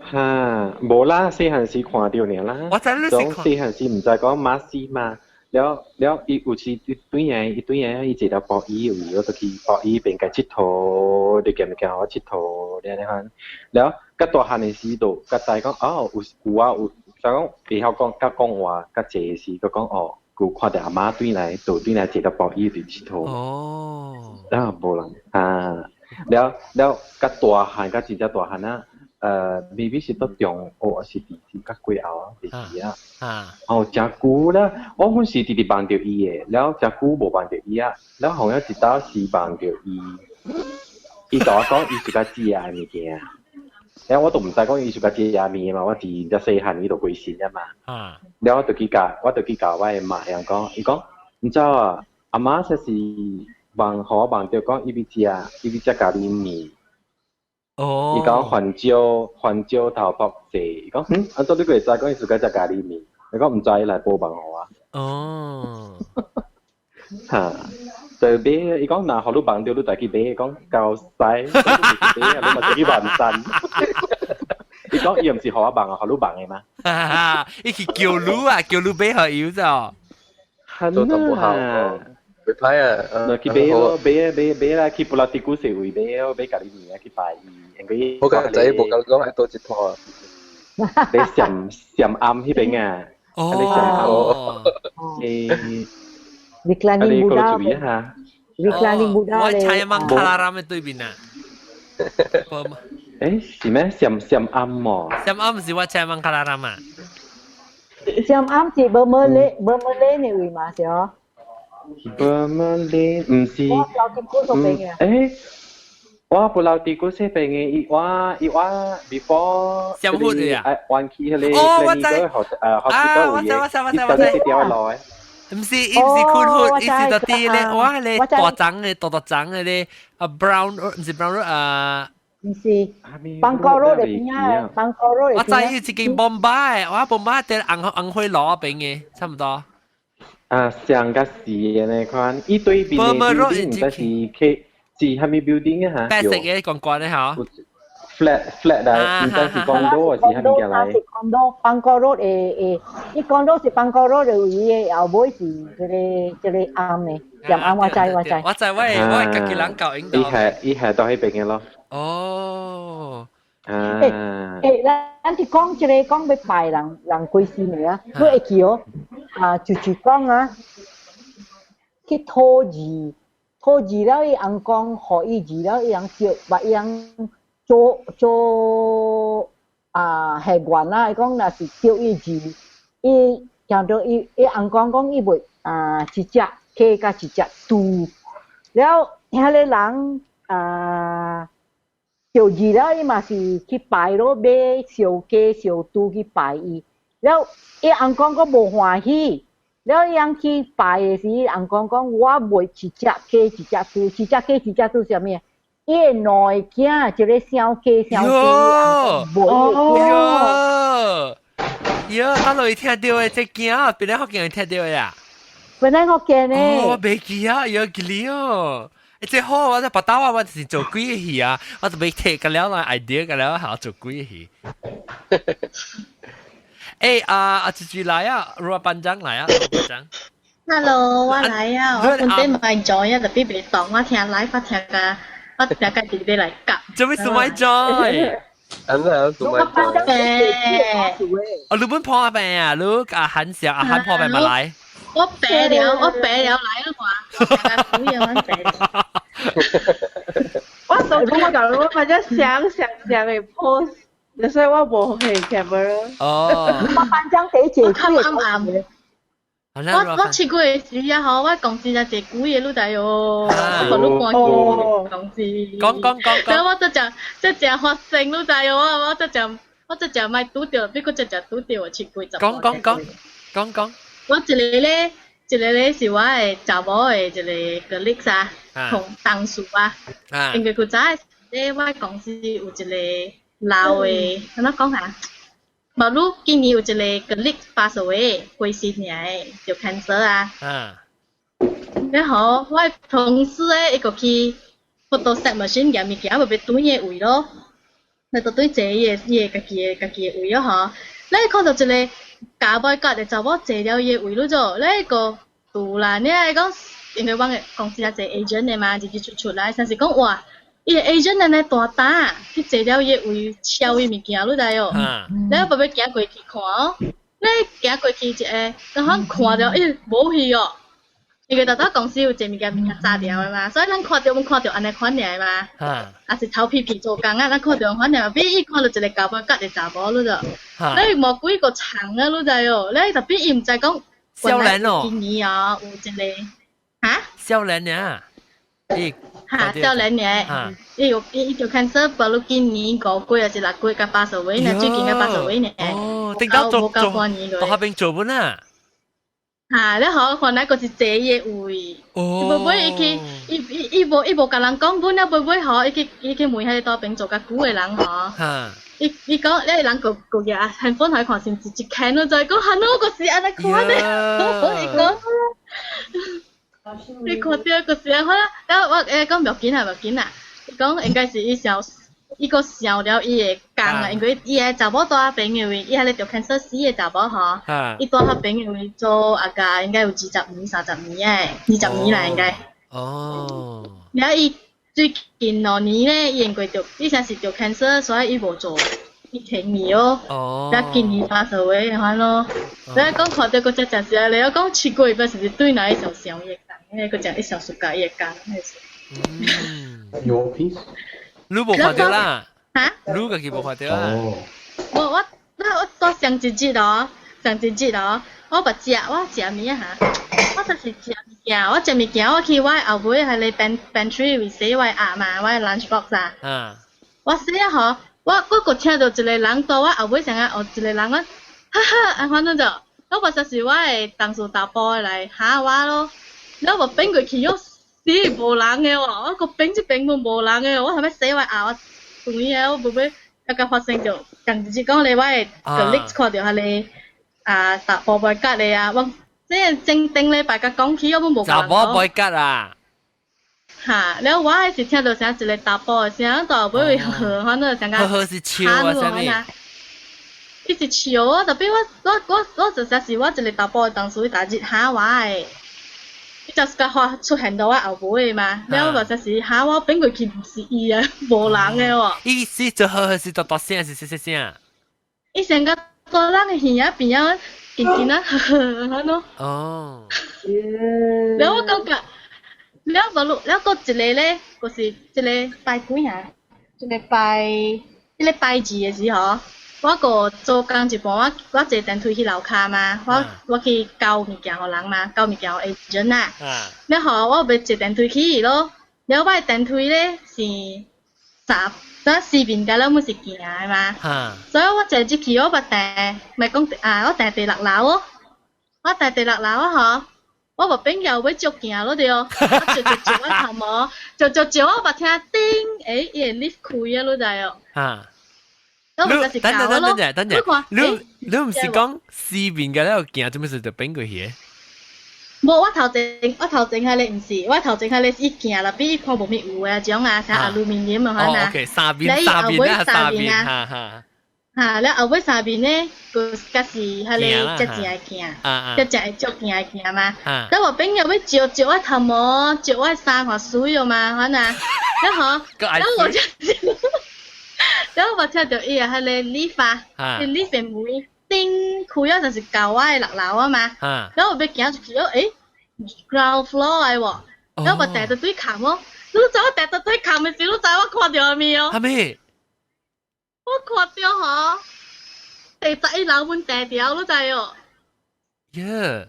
Speaker 10: 哈，無啦，細漢時看著爾啦。
Speaker 1: 我知你是
Speaker 10: 看。細漢時毋知講馬死嘛，了了，伊有時伊對下，伊對下，伊坐了布椅位，我就去布椅邊共𨑨迌，你行行我𨑨迌，你按呢款。了，較大漢的時就較知講，哦，有有啊有，就講會曉講較講話較濟時，閣講哦，有看著阿媽轉來，就轉來坐了布椅佇𨑨迌。
Speaker 1: 哦。
Speaker 10: 啊，無人啊，了了，較大漢，較真正大漢啊。maybe 是佇中學，是佇是較過後啊，第時啊。哦，誠久啦，我本是直直夢著伊的，了誠久無夢著伊啊，了好像一道時夢著伊，伊共我講伊是較食的物件，了我都毋知講伊是較食的物嘛，我佇遮細漢伊就過身啊嘛。了我就去共，我就去共我的媽樣講，伊講，毋知啊，阿媽說是夢，予我夢著講伊欲食，伊欲食咖喱麵。
Speaker 1: 哦，
Speaker 10: 伊講番椒，番椒頭卜濟，伊講，嗯，按怎你閣會知講伊喜歡食咖喱麵？伊講毋知，伊來報夢予我。
Speaker 1: 哦，
Speaker 10: 哈，就買，伊講若予你夢著，你就去買，伊講夠使，你袂去買啊，你嘛就去萬山。伊講伊毋是予我夢啊，予你夢的嘛。
Speaker 1: 哈哈，伊去叫你啊，叫你買予伊咋？
Speaker 10: 做
Speaker 6: 得不好。袂歹啊，
Speaker 10: 去買咯，買買買啦，去 Pulau Tikus 位買咯，買咖喱麵啊，去拜伊。因為
Speaker 6: 我個仔無甲講愛倒一拖啊。
Speaker 10: 你上上暗彼邊啊？
Speaker 1: 哦。
Speaker 10: 你上暗。誒。
Speaker 4: Reclining Buddha。
Speaker 10: 注意下。
Speaker 4: Reclining Buddha
Speaker 1: 我猜孟卡拉拉的對面啊。
Speaker 10: 誒，是咩？上上暗麼？
Speaker 1: 上暗是我猜孟卡拉拉嘛？
Speaker 4: 上暗是無無咧無無咧的位嘛是哦。
Speaker 10: 無無咧，毋是。
Speaker 4: 我老地古所邊嘅。
Speaker 10: 誒，我不老地古這邊嘅，伊我伊我 before。
Speaker 1: 上好嘅啊！
Speaker 10: 灣區彼個。
Speaker 1: 哦，我知。
Speaker 10: 啊，
Speaker 1: 我知我知我知我知。
Speaker 10: 條路的。
Speaker 1: 毋是，伊毋是困窟，伊是佇佇咧，我彼個大欉的大大欉的咧，啊 brown 毋是 brown 啊。
Speaker 4: 毋是，邦高路的邊啊，邦高路的。
Speaker 1: 我知伊一間 Bombay，我 Bombay 佇紅紅火爐邊的，差不多。
Speaker 10: 啊，上較是的那款，伊對面的 building 毋知是 K 是啥物 building 啊？嚇。
Speaker 1: 白色的懸懸的吼。
Speaker 10: flat flat 來，毋知是 condo 還是啥物件來。
Speaker 4: 是 condo，邦高路的的，伊 condo 是邦高路的位的，後尾是這个這个暗的，鹹暗我知我知。
Speaker 1: 我知我我家己人教引導。
Speaker 10: 伊係伊係到彼邊的咯。
Speaker 1: 哦。
Speaker 10: 啊。
Speaker 4: 欸，咱佇講這个講欲拜人人過身的啊，你會記哦？啊，就是講啊，去討字，討字了伊翁講，予伊字了伊翁叫，把伊翁做做啊下願啦，伊講若是叫伊字，伊聽著伊伊翁講講伊袂啊一隻雞佮一隻豬，了遐个人啊。著字了，伊嘛是去拜咯，買燒雞燒豬去拜伊。了，伊翁講閣無歡喜，了伊翁去拜的時，翁講講我賣一隻雞一隻豬，一隻雞一隻豬啥物？伊的兩个囝，一个小雞小雞，
Speaker 1: 賣。喲，喲，等落去聽著的，這囝本來福建聽著的啊。
Speaker 4: 本來福建的。
Speaker 1: 哦，我袂記啊，有記哩哦。欸，這好，我在別打我，我就是做鬼戲啊！我就欲提個了來 idea 個了，好做鬼戲。欸啊啊！這句來啊，羅班長來啊，羅班長。
Speaker 12: Hello，我來啊！我本底欲 join 啊，特別袂當，我聽 live 我聽甲，我聽甲直直來夾。
Speaker 1: 做咩數欲 join？
Speaker 6: 安怎數欲 join？
Speaker 1: 哦，你本破病啊？你啊很小啊，很破病嘛來？
Speaker 12: 我病了，我病了來啊嘛，我病了。
Speaker 8: 我昨天講我反正想想想的 post。你所以我無係 camera。
Speaker 1: 哦。
Speaker 4: 我班長第一
Speaker 12: 我較暗暗。我試過的時啊，吼，我公司才坐久的，你知哦，我予你看公司。
Speaker 1: 講講講講。
Speaker 12: 然後我這只這只發生，你知哦，我這只我這只莫拄著，比閣這只拄著七幾十。
Speaker 1: 講講講講講。
Speaker 12: 我一個咧，一個咧是我的查某的一個 colleague 啊，同同事啊。因為古早咧，我公司有一個老的，按怎講啊？無你今年有一個 colleague pass away 過身爾的，著 cancer 啊。然後我同事咧，伊個去 photostat machine 驗物件，無欲轉伊的位咯，來就對坐伊的伊的家己的家己的位咯吼。你看到一個假尾角的查某坐了伊的位咯做，你個突然你講，因為阮的公司也濟 agent 的嘛，入入出出來，像是講哇。伊個 agent 按呢大膽去坐了伊个位，抄伊物件，你知哦？了後欲行過去看哦，你行過去一個，然後看著伊無去哦，因為逐逐公司有濟物件物件炸掉的嘛，所以咱看著阮看著按呢款爾的嘛，啊是頭皮皮做工啊，咱看著款爾，比伊看著一個膠杯夾一個查某，你知？你無幾個長啊，你知哦？你特別伊毋知講，
Speaker 1: 少年哦，
Speaker 12: 今年哦有一個，哈？
Speaker 1: 少年爾，伊。
Speaker 12: 哈，少年爾，伊有伊伊就 cancer，不如今年5個月還是6個月才 pass away 呢，最近才 pass away 呢。
Speaker 1: 哦，頂到做做，到下邊做本啊。
Speaker 12: 哈，了後原來閣是坐伊个位。哦。伊無尾伊去，伊伊伊無伊無共人講，本了尾尾吼，伊去伊去問彼个倒邊做較久的人吼。伊伊講，彼個人閣閣舉 handphone 來看，是毋是一看就知講，哈喏，閣是按呢款的。伊講。你看著閣是按款，了我講無要緊啊，無要緊啊。伊講應該是伊想，伊閣想了伊的工啊，因為伊的查某蹛彼爿的位，伊彼个著 cancer 死的查某吼，伊蹛彼爿的位做啊個應該有20年、30年的，20年啦應該。
Speaker 1: 哦。
Speaker 12: 了伊最近2年咧，伊應該著，伊先是著 cancer，所以伊無做，伊停去哦。
Speaker 1: 哦。
Speaker 12: 了今年 pass away 款咯。了講看著閣這真是啊，了講試過，不是是對哪伊想想伊的工，彼個閣誠伊上 suka 伊的工，彼是。
Speaker 11: Your piece？
Speaker 1: 你無看著啦？
Speaker 12: 哈？
Speaker 1: 你家己無看著啦？
Speaker 12: 我我我我上一日哦，上一日哦，我捌食，我食物啊哈？我就是食物件，我食物件，我去我後尾彼个 pantry 位洗我的盒嘛，我的 lunch box 啊。我洗啊吼，我我閣聽著一個人蹛我後尾上啊，有一個人講，哈哈，按款就，我無說是我的同事查埔的來嚇我咯，了我變過去，喲死無人的喎，我閣變這邊攏無人的，我後尾洗我盒，我轉啊，我無欲剛剛發生著，共一日講咧，我的 colleague 看著彼个啊查埔背角的啊，我這前頂禮拜才講起，我攏無
Speaker 1: 查某背角啊！
Speaker 12: 哈，了我彼時聽著聲一個查埔的聲，到後尾呵，反正像個
Speaker 1: 呵呵是笑啊，啥物？
Speaker 12: 伊是笑啊，特別我我我我就說是我一個查埔的同事，伊逐日嚇我的，伊就是甲發出現到我後尾嘛，了我就是嚇我變過去毋是伊啊，無人的喎。
Speaker 1: 伊是做呵呵是大大聲還是細細聲？
Speaker 12: 伊先甲蹛人的耳仔邊仔，緊緊啊呵呵按呢。
Speaker 1: 哦。
Speaker 12: 了我感覺，了無了閣一個咧，就是一個拜幾啊？一個拜，彼個拜二的時候，我閣做工一半，我我坐電梯去樓跤嘛，我我去交物件予人嘛，交物件予 agent 啊。了後我欲坐電梯去咯，了我的電梯咧是三，咱四面甲了阮是行的嘛。所以我坐入去，我捌訂，毋是講啊，我訂第六樓哦，我訂第六樓啊吼，我無變要欲照鏡咯對，我照照照我頭毛，照照照我捌聽叮，欸，伊個 lift 開啊，你知哦？
Speaker 1: 你
Speaker 12: 我就是
Speaker 1: 等等
Speaker 12: 教咯
Speaker 1: 等等等等，你你毋是講四面嘅咧個鏡，做咩事就變過去？
Speaker 12: 無，我頭前我頭前彼个毋是，我頭前彼個是伊鏡啦，比伊看無物有的種啊，啥 aluminium 的款
Speaker 1: 哦
Speaker 12: 啊。
Speaker 1: ，OK，三面三面啊，三面，哈哈。
Speaker 12: 哈，了後尾三面咧，就才是彼个遮正的鏡，遮正會照鏡的鏡嘛。了我變又欲照照我頭毛，照我衫看媠了嘛，款啊。了吼，了我就，了我聽著伊的彼个 lift 啊，lift 的門叮開啊，就是到我的六樓啊嘛。了我欲行出去哦，欸，ground floor 的喎，了我訂著對崁哦，你知我訂著對崁的時，你知我看著啥物哦？
Speaker 1: 啥物？
Speaker 12: 我我看著吼，第十一樓阮訂條，你知哦？
Speaker 1: 耶，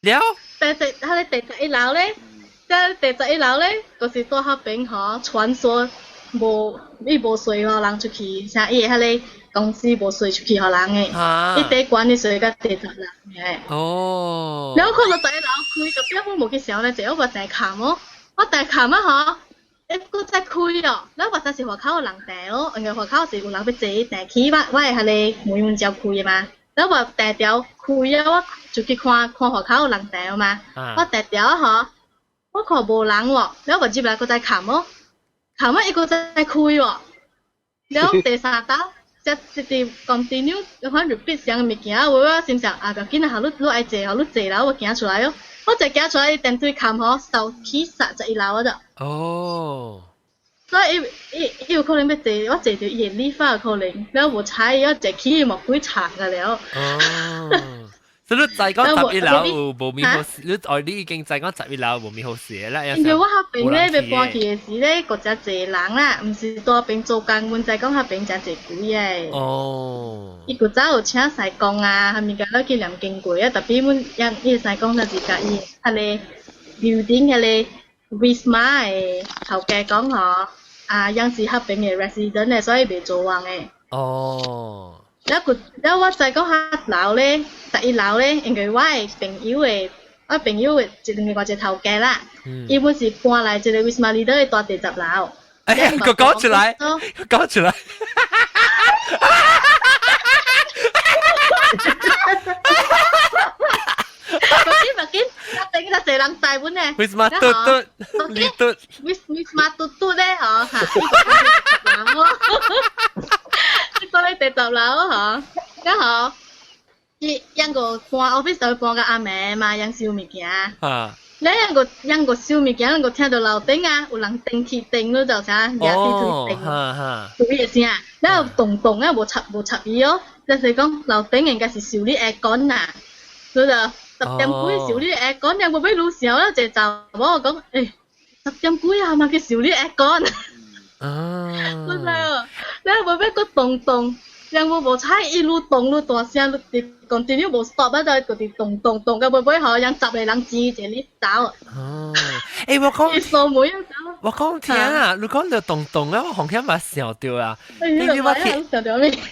Speaker 1: 了？
Speaker 12: 第十，彼个第十一樓咧，這第十一樓咧，就是住彼邊吼，傳說無伊無稅予人出去，啥伊的彼個公司無稅出去予人的，伊第懸的稅甲第十樓的。
Speaker 1: 哦。
Speaker 12: 了看到十一樓開，隔壁阮無去想咧，坐我嘛訂崁哦，我訂崁啊吼。欸，閣再開哦，了我知是外口有人訂哦，因為外口是有人欲坐電梯，我我的彼个門阮才開的嘛。了我訂條開啊，我就去看看外口有人訂嘛。我訂條吼，我看無人喎，了我入來閣再崁哦，崁啊伊閣再開喎。了第三道，才一直 continue，反正 repeat 啥物件，有我心想啊，無要緊啊，予你你愛坐，予你坐啦，我行出來哦。我一行出來，電梯崁吼，收起31樓啊就。
Speaker 1: 哦。
Speaker 12: 所以伊伊伊有可能欲坐，我坐著伊的 lift 有可能，了無彩伊坐起伊嘛幾長個了。
Speaker 1: 哦。所以你知講十一樓有無物好勢，你哦你已經知講十一樓無物好勢啦。
Speaker 12: 因為我彼邊咧欲搬去的時咧，閣誠濟人啦，毋是大邊做工，阮知講彼邊誠濟鬼的。
Speaker 1: 哦。
Speaker 12: 伊古早有請師公啊，啥物件了去念經過啊，特別阮伊個師公就是共伊彼个樓頂彼个 Wisma 的頭家講吼，啊，樣是彼邊的 resident 的，所以袂做王的。
Speaker 1: 哦。
Speaker 12: 了佢，了我知講較樓咧，十一樓咧，因為我的朋友的，我朋友的一另外一個頭家啦，伊本是搬來這個 Wisma Lido 的蹛第十樓。
Speaker 1: 哎呀，佢講出來，講出來。
Speaker 12: 無緊無緊，我等較濟人知阮咧。
Speaker 1: Wisma 嘟嘟，你嘟。
Speaker 12: Wisma 嘟嘟咧，吼嚇。伊蹛咧第十樓吼，了吼，伊猶閣搬 office 就搬到暗暝嘛，猶收物件。
Speaker 1: 啊。
Speaker 12: 了猶閣猶閣收物件，猶閣聽著樓頂啊，有人電梯電，你就啥，舉鐵錘電。
Speaker 1: 哈哈。
Speaker 12: 有伊的聲，了動動啊，無插無插伊哦，就是講樓頂應該是修理 aircon 啦，你就十點幾修理 aircon，ยัง無欲愈想了，一個查某講，欸，十點幾啊嘛去修理 aircon。
Speaker 1: 啊！
Speaker 12: 我知哦，了無欲閣動動，人無無彩，伊愈動愈大聲，愈直 continue 無 stop 啊，就直動動動到尾尾吼，人十個人擠一个走。
Speaker 1: 哦，欸，我講，
Speaker 12: 伊鎖門走。
Speaker 1: 我講聽啊，你講著動動啊，我紅險嘛想著啊。
Speaker 12: 聽見我去，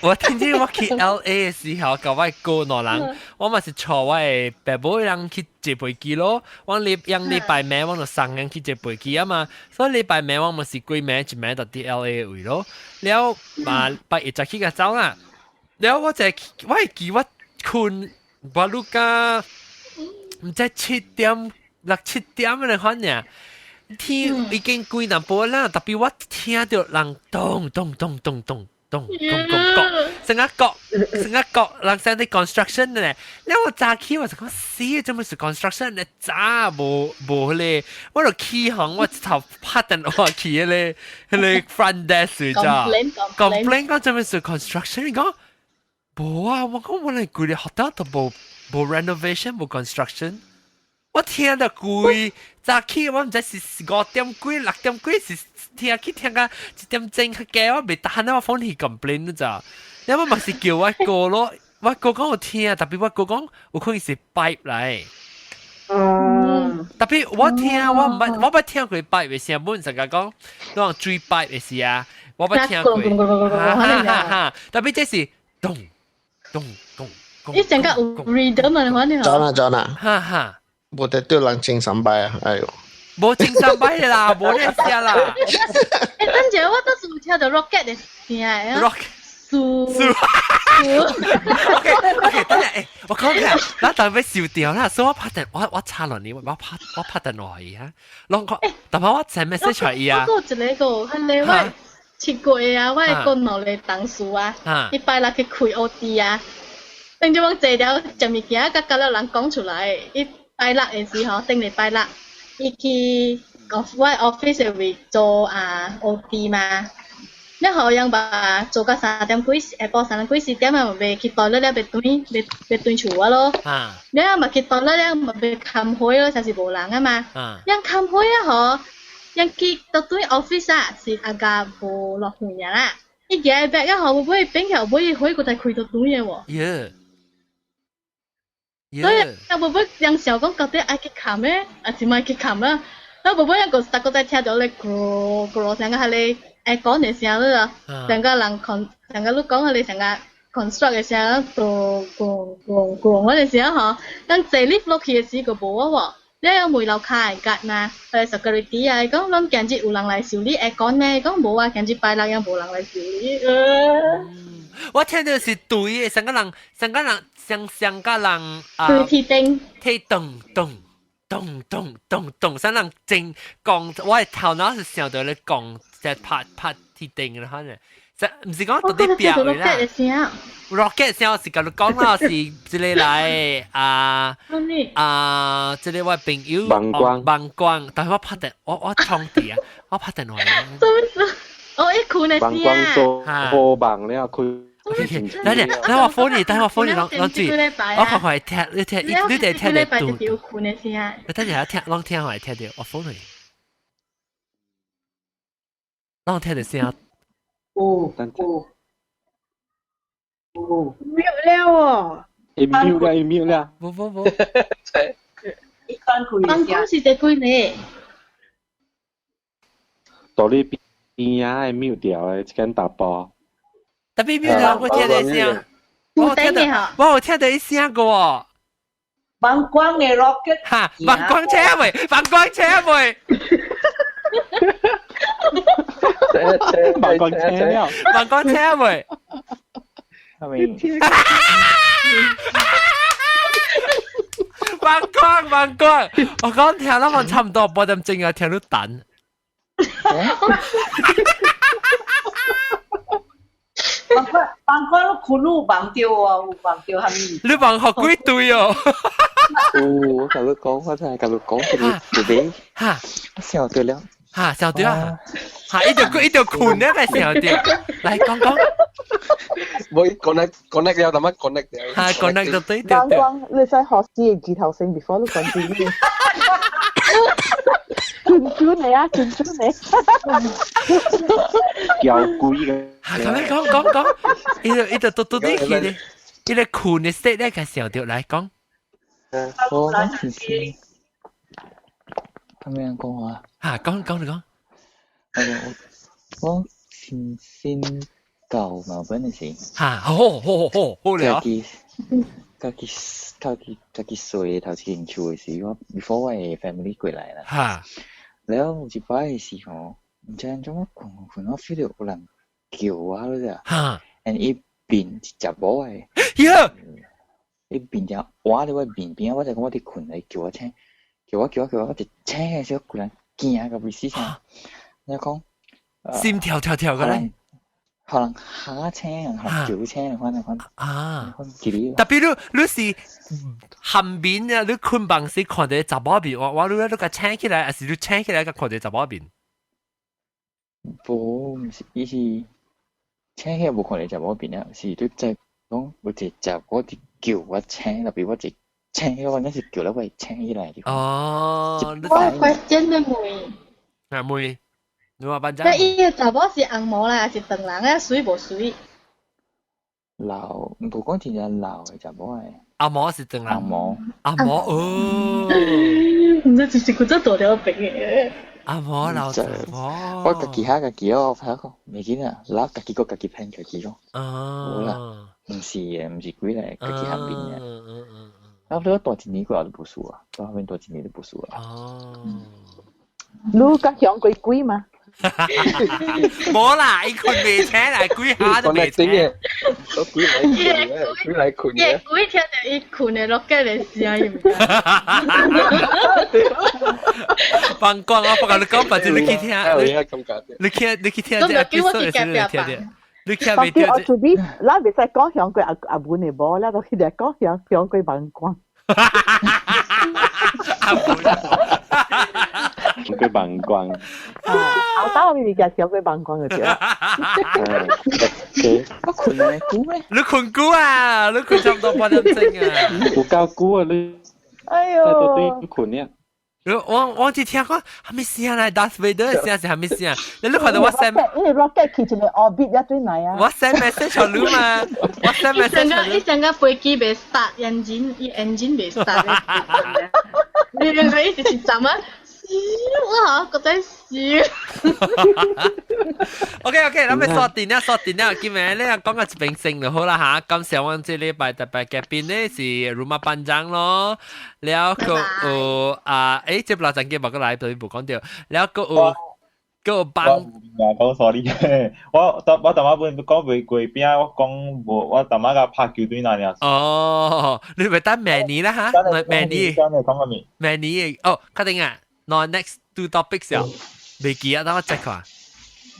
Speaker 1: 我聽見我去 LA 的時候，共我哥兩人，我嘛是坐我的爸母人去坐飛機咯。我禮用禮拜暝我就送𪜶去坐飛機啊嘛，所以禮拜暝我嘛是幾暝一暝就佇 LA 位咯。了嘛拜一就去共走啦。了我就我會記我睏我愈甲毋知七點六七點的款爾。天已經關淡薄啦，特別我聽著人咚咚咚咚咚咚咚咚咚，成個角成個角，人像佇 construction 咧。了我早起我就講死，做麼是 construction 咧？早無無彼個，我就起哄，我一頭拍電話去彼個彼個 front desk 咋？complain 講做麼是 construction？伊講無啊，我講我來規个學校都無無 renovation 無 construction。我聽著規早起，我毋知是五點幾六點幾是聽去聽到一點鐘較加，我袂得閒，我 phone 去 complain 你知？了我嘛是叫我哥咯，我哥講有聽，特別我哥講有可能是 pipe 來。
Speaker 8: 嗯。
Speaker 1: 特別我聽我毋捌我捌聽過 pipe 的聲，本成日講講水 pipe 的聲，我捌聽過。哈哈哈！特別這是咚咚咚。
Speaker 12: 伊成個有 rhythm 啊，反正。
Speaker 7: 走啦走啦。
Speaker 1: 哈哈。
Speaker 7: 無得對人精神擺啊！哎喲，
Speaker 1: 無精神擺啦，無咧聲啦。
Speaker 12: 欸，等陣我倒是有聽著 rocket 的聲的。
Speaker 1: rocket。
Speaker 12: 數
Speaker 1: 數。OK OK，等下，欸，我講下，咱特別收掉啦，所以我拍電，我我查落你，我拍我拍電話伊啊，攏講，但係我 send message 伊啊。
Speaker 12: 我閣有一個，彼个我七月啊，我的國內的同事啊，伊拜六去開 OT 啊，等陣我坐了食物件，佮佮了人講出來，伊。拜六的時候，頂禮拜六，伊去我 office 的位做啊 OT 嘛，了後樣吧做到三點幾，下晡三點幾四點啊，嘛欲去 toilet 了，欲轉欲欲轉厝啊咯。了嘛去 toilet 了嘛欲崁火咯，才是無人啊嘛。樣崁火啊吼，樣去到轉 office 啊，是阿家無落雨爾啦。伊行白啊，後尾變起後尾火閣再開到短嘅喎。
Speaker 1: 耶！
Speaker 12: 所以啊，無尾人想講到底愛去冚咩，還是莫去冚啊？啊，無尾人個逐個在聽到咧，咕咕聲個彼個會講的聲了啊，成個人 con，成個你講彼個成個 construct 的聲，咚咚咚咚嗰個聲吼，當坐 lift 落去的時就無啊喎。你有問樓跤的格嘛？security 啊，伊講攏今日有人來修理會講呢，伊講無啊，今日拜六也無人來修理。
Speaker 1: 我聽到是對的，上個人，上個人，上上個人啊，
Speaker 12: 對鐵燈，
Speaker 1: 鐵咚咚咚咚咚咚，上人正講，我的頭腦是想到咧講，在拍拍鐵燈啦，可能。唔是講到底表啦，rocket 聲是甲你講啦，是這個來啊啊，這個我朋友
Speaker 10: 望光
Speaker 1: 望光，但係我拍電，我充電啊，我拍電話。
Speaker 12: 做咩事？我一困的
Speaker 10: 聲。望光做好望了，佢。
Speaker 1: 等陣，等我 phone 你，等我 phone 你，攏攏注意，我看看聽，你聽，你得聽得到。你等陣下聽，攏聽下聽到，我 phone 你，攏聽到聲。
Speaker 4: 哦哦哦，
Speaker 8: mute 了哦，
Speaker 10: 會 mute 了，會 mute 了，
Speaker 1: 無無無，
Speaker 4: 一般開
Speaker 12: 辦公室這幾年，
Speaker 10: 到你邊仔會 mute 掉的，一間大波。
Speaker 1: 特別 mute 了，我聽到聲，我聽到，我有聽到一聲個喎。
Speaker 4: 放光的 rocket，
Speaker 1: 哈，放光車未？放光車未？
Speaker 10: 放光車了，
Speaker 1: 放光車未？
Speaker 5: 係咪？
Speaker 1: 放光放光，我講聽啦，我差唔多八點鐘啊，聽到等。
Speaker 4: 放光放光，你困有放掉啊？有放掉蝦米？
Speaker 1: 你放學幾對哦？
Speaker 5: 哦，我甲你講，我真係甲你講，佢哋
Speaker 1: 哈，
Speaker 5: 笑到了。
Speaker 1: 哈，笑到啊！哈，伊就伊就困咧個笑到，來講講。
Speaker 6: 冇 connect connect 了，但乜 connect 了？
Speaker 1: 哈，connect 到對對
Speaker 9: 對。講你使學死個字頭先，before 你講字。轉轉你啊，轉轉你。
Speaker 10: 叫鬼嘅。
Speaker 1: 哈，咁樣講講講，伊就伊就嘟嘟啲去咧，伊咧困的 state 咧個笑到來講。
Speaker 5: 我講是是。係咩人講話？
Speaker 1: 嚇，講講你講。
Speaker 5: 我先先舊毛本嘅時。
Speaker 1: 嚇，好好好好好了。
Speaker 5: 家己家己家己細頭前厝嘅時，我 before 我嘅 family 過來啦。
Speaker 1: 嚇。
Speaker 5: 了有一擺嘅時候，毋知按怎我睏睏，我 feel 到有人叫我了咋。
Speaker 1: 嚇。
Speaker 5: and 伊面是食無嘅。
Speaker 1: 呀！
Speaker 5: 伊面就歪佇我面邊，我就講我佇睏來叫我醒。叫我叫我叫我，我一醒嘅時候，規人驚到未死聲。你講，
Speaker 1: 心跳跳跳個咧，
Speaker 5: 可能嚇醒，可能叫醒，可能
Speaker 1: 啊。特別你你是含面啊，你困房時看到查某面，我我你你共醒起來，還是你醒起來共看到查某面？
Speaker 5: 無，毋是，伊是醒起來無看到查某面啊，是你在講有一個查某佇叫我醒，特別我一。醒我那是叫了我醒起來。
Speaker 1: 哦，
Speaker 12: 我 question 要問。
Speaker 1: 啊問，你話班長。
Speaker 12: 那伊個查某是紅毛咧，還是長人啊？水無水？
Speaker 5: 老，毋過講真正老的查某的。
Speaker 1: 阿毛是長人。
Speaker 5: 紅毛。
Speaker 1: 阿毛哦。
Speaker 12: 毋知就是佢做大條病的。
Speaker 1: 阿毛老查某。
Speaker 5: 我家己嚇家己哦，發覺袂緊啊，老家己閣家己騙家己咯。
Speaker 1: 哦。
Speaker 5: 無啦，毋是的，毋是鬼來，家己含面的。差不多大一年過後就無事啊，到後面大一年就無事啊。
Speaker 1: 哦，
Speaker 9: 你甲響過鬼嗎？
Speaker 1: 無啦，伊睏袂醒啦，鬼下都袂醒。
Speaker 6: 鬼來睏嘅，鬼來睏嘅。
Speaker 12: 鬼聽著伊睏的落個的聲音。
Speaker 1: 放光啊！我甲你講，反正你去聽，你去你去聽這 episode 的時候，你聽著。你聽袂
Speaker 9: 到？我做啲，咱袂使講香港阿阿本的無，咱都去來講香香港放光。
Speaker 1: 阿本，
Speaker 10: 香港放光。
Speaker 9: 啊，後頭我咪就香港放光就對啦。
Speaker 5: 我睏咩久咩？
Speaker 1: 你睏久啊？你睏差唔多半點鐘啊？
Speaker 10: 有夠久啊你？
Speaker 9: 哎喲！
Speaker 10: 在到底睏呢？
Speaker 1: 我只聽講係咪聲嚟？Darth Vader 聲是係咪聲？你看到我 send，
Speaker 9: 因為 rocket 去一個 orbit 一對嚟啊。
Speaker 1: 我 send message 予你嘛，我 send message
Speaker 12: 伊上個飛機袂 start engine，伊 engine 袂 start。你兩個一直是怎啊？笑啊！覺得笑。
Speaker 1: OK，咱欲鎖電啦，鎖電啦，今日你講個一邊先就好啦嚇。感謝阮這禮拜特別嘉賓呢是 Rumah Panjang 咯，了閣有啊，這不老陣嘅無閣來，對無講著，了閣有閣有幫。
Speaker 13: 我講 sorry，我淡仔本講袂過餅，我講無，我淡仔共拍球隊那爾。
Speaker 1: 哦，你咪等明年啦嚇，明年。
Speaker 13: 講個面。
Speaker 1: 明年哦，確定啊？喏，next two topics 啊，未記啊，等我 check 看。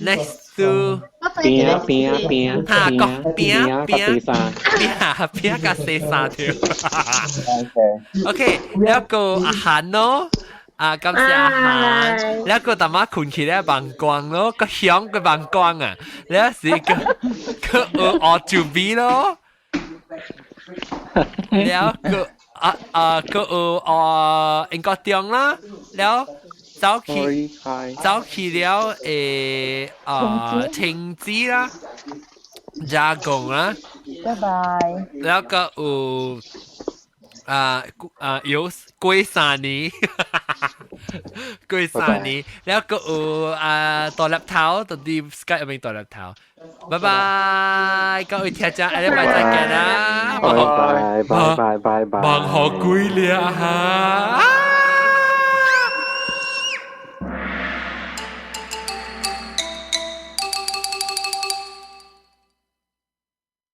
Speaker 1: Next two
Speaker 10: 餅餅餅
Speaker 1: 嚇，個餅餅餅餅共洗衫條。OK，了閣阿韓咯，啊，感謝阿韓，了閣淡仔睏起來忘光咯，閣響閣忘光啊，了是閣閣學學準備咯，了閣啊啊閣有啊英國中啦，了。走去走去了啊停止啦，加工啦，
Speaker 9: 拜拜。
Speaker 1: 了閣有啊啊有過三年，過三年，了閣有啊大粒頭，到底 Skype 入面大粒頭。拜拜，各位聽眾，下禮拜再見啦！
Speaker 10: 拜拜拜拜拜拜，
Speaker 1: 望予鬼了哈！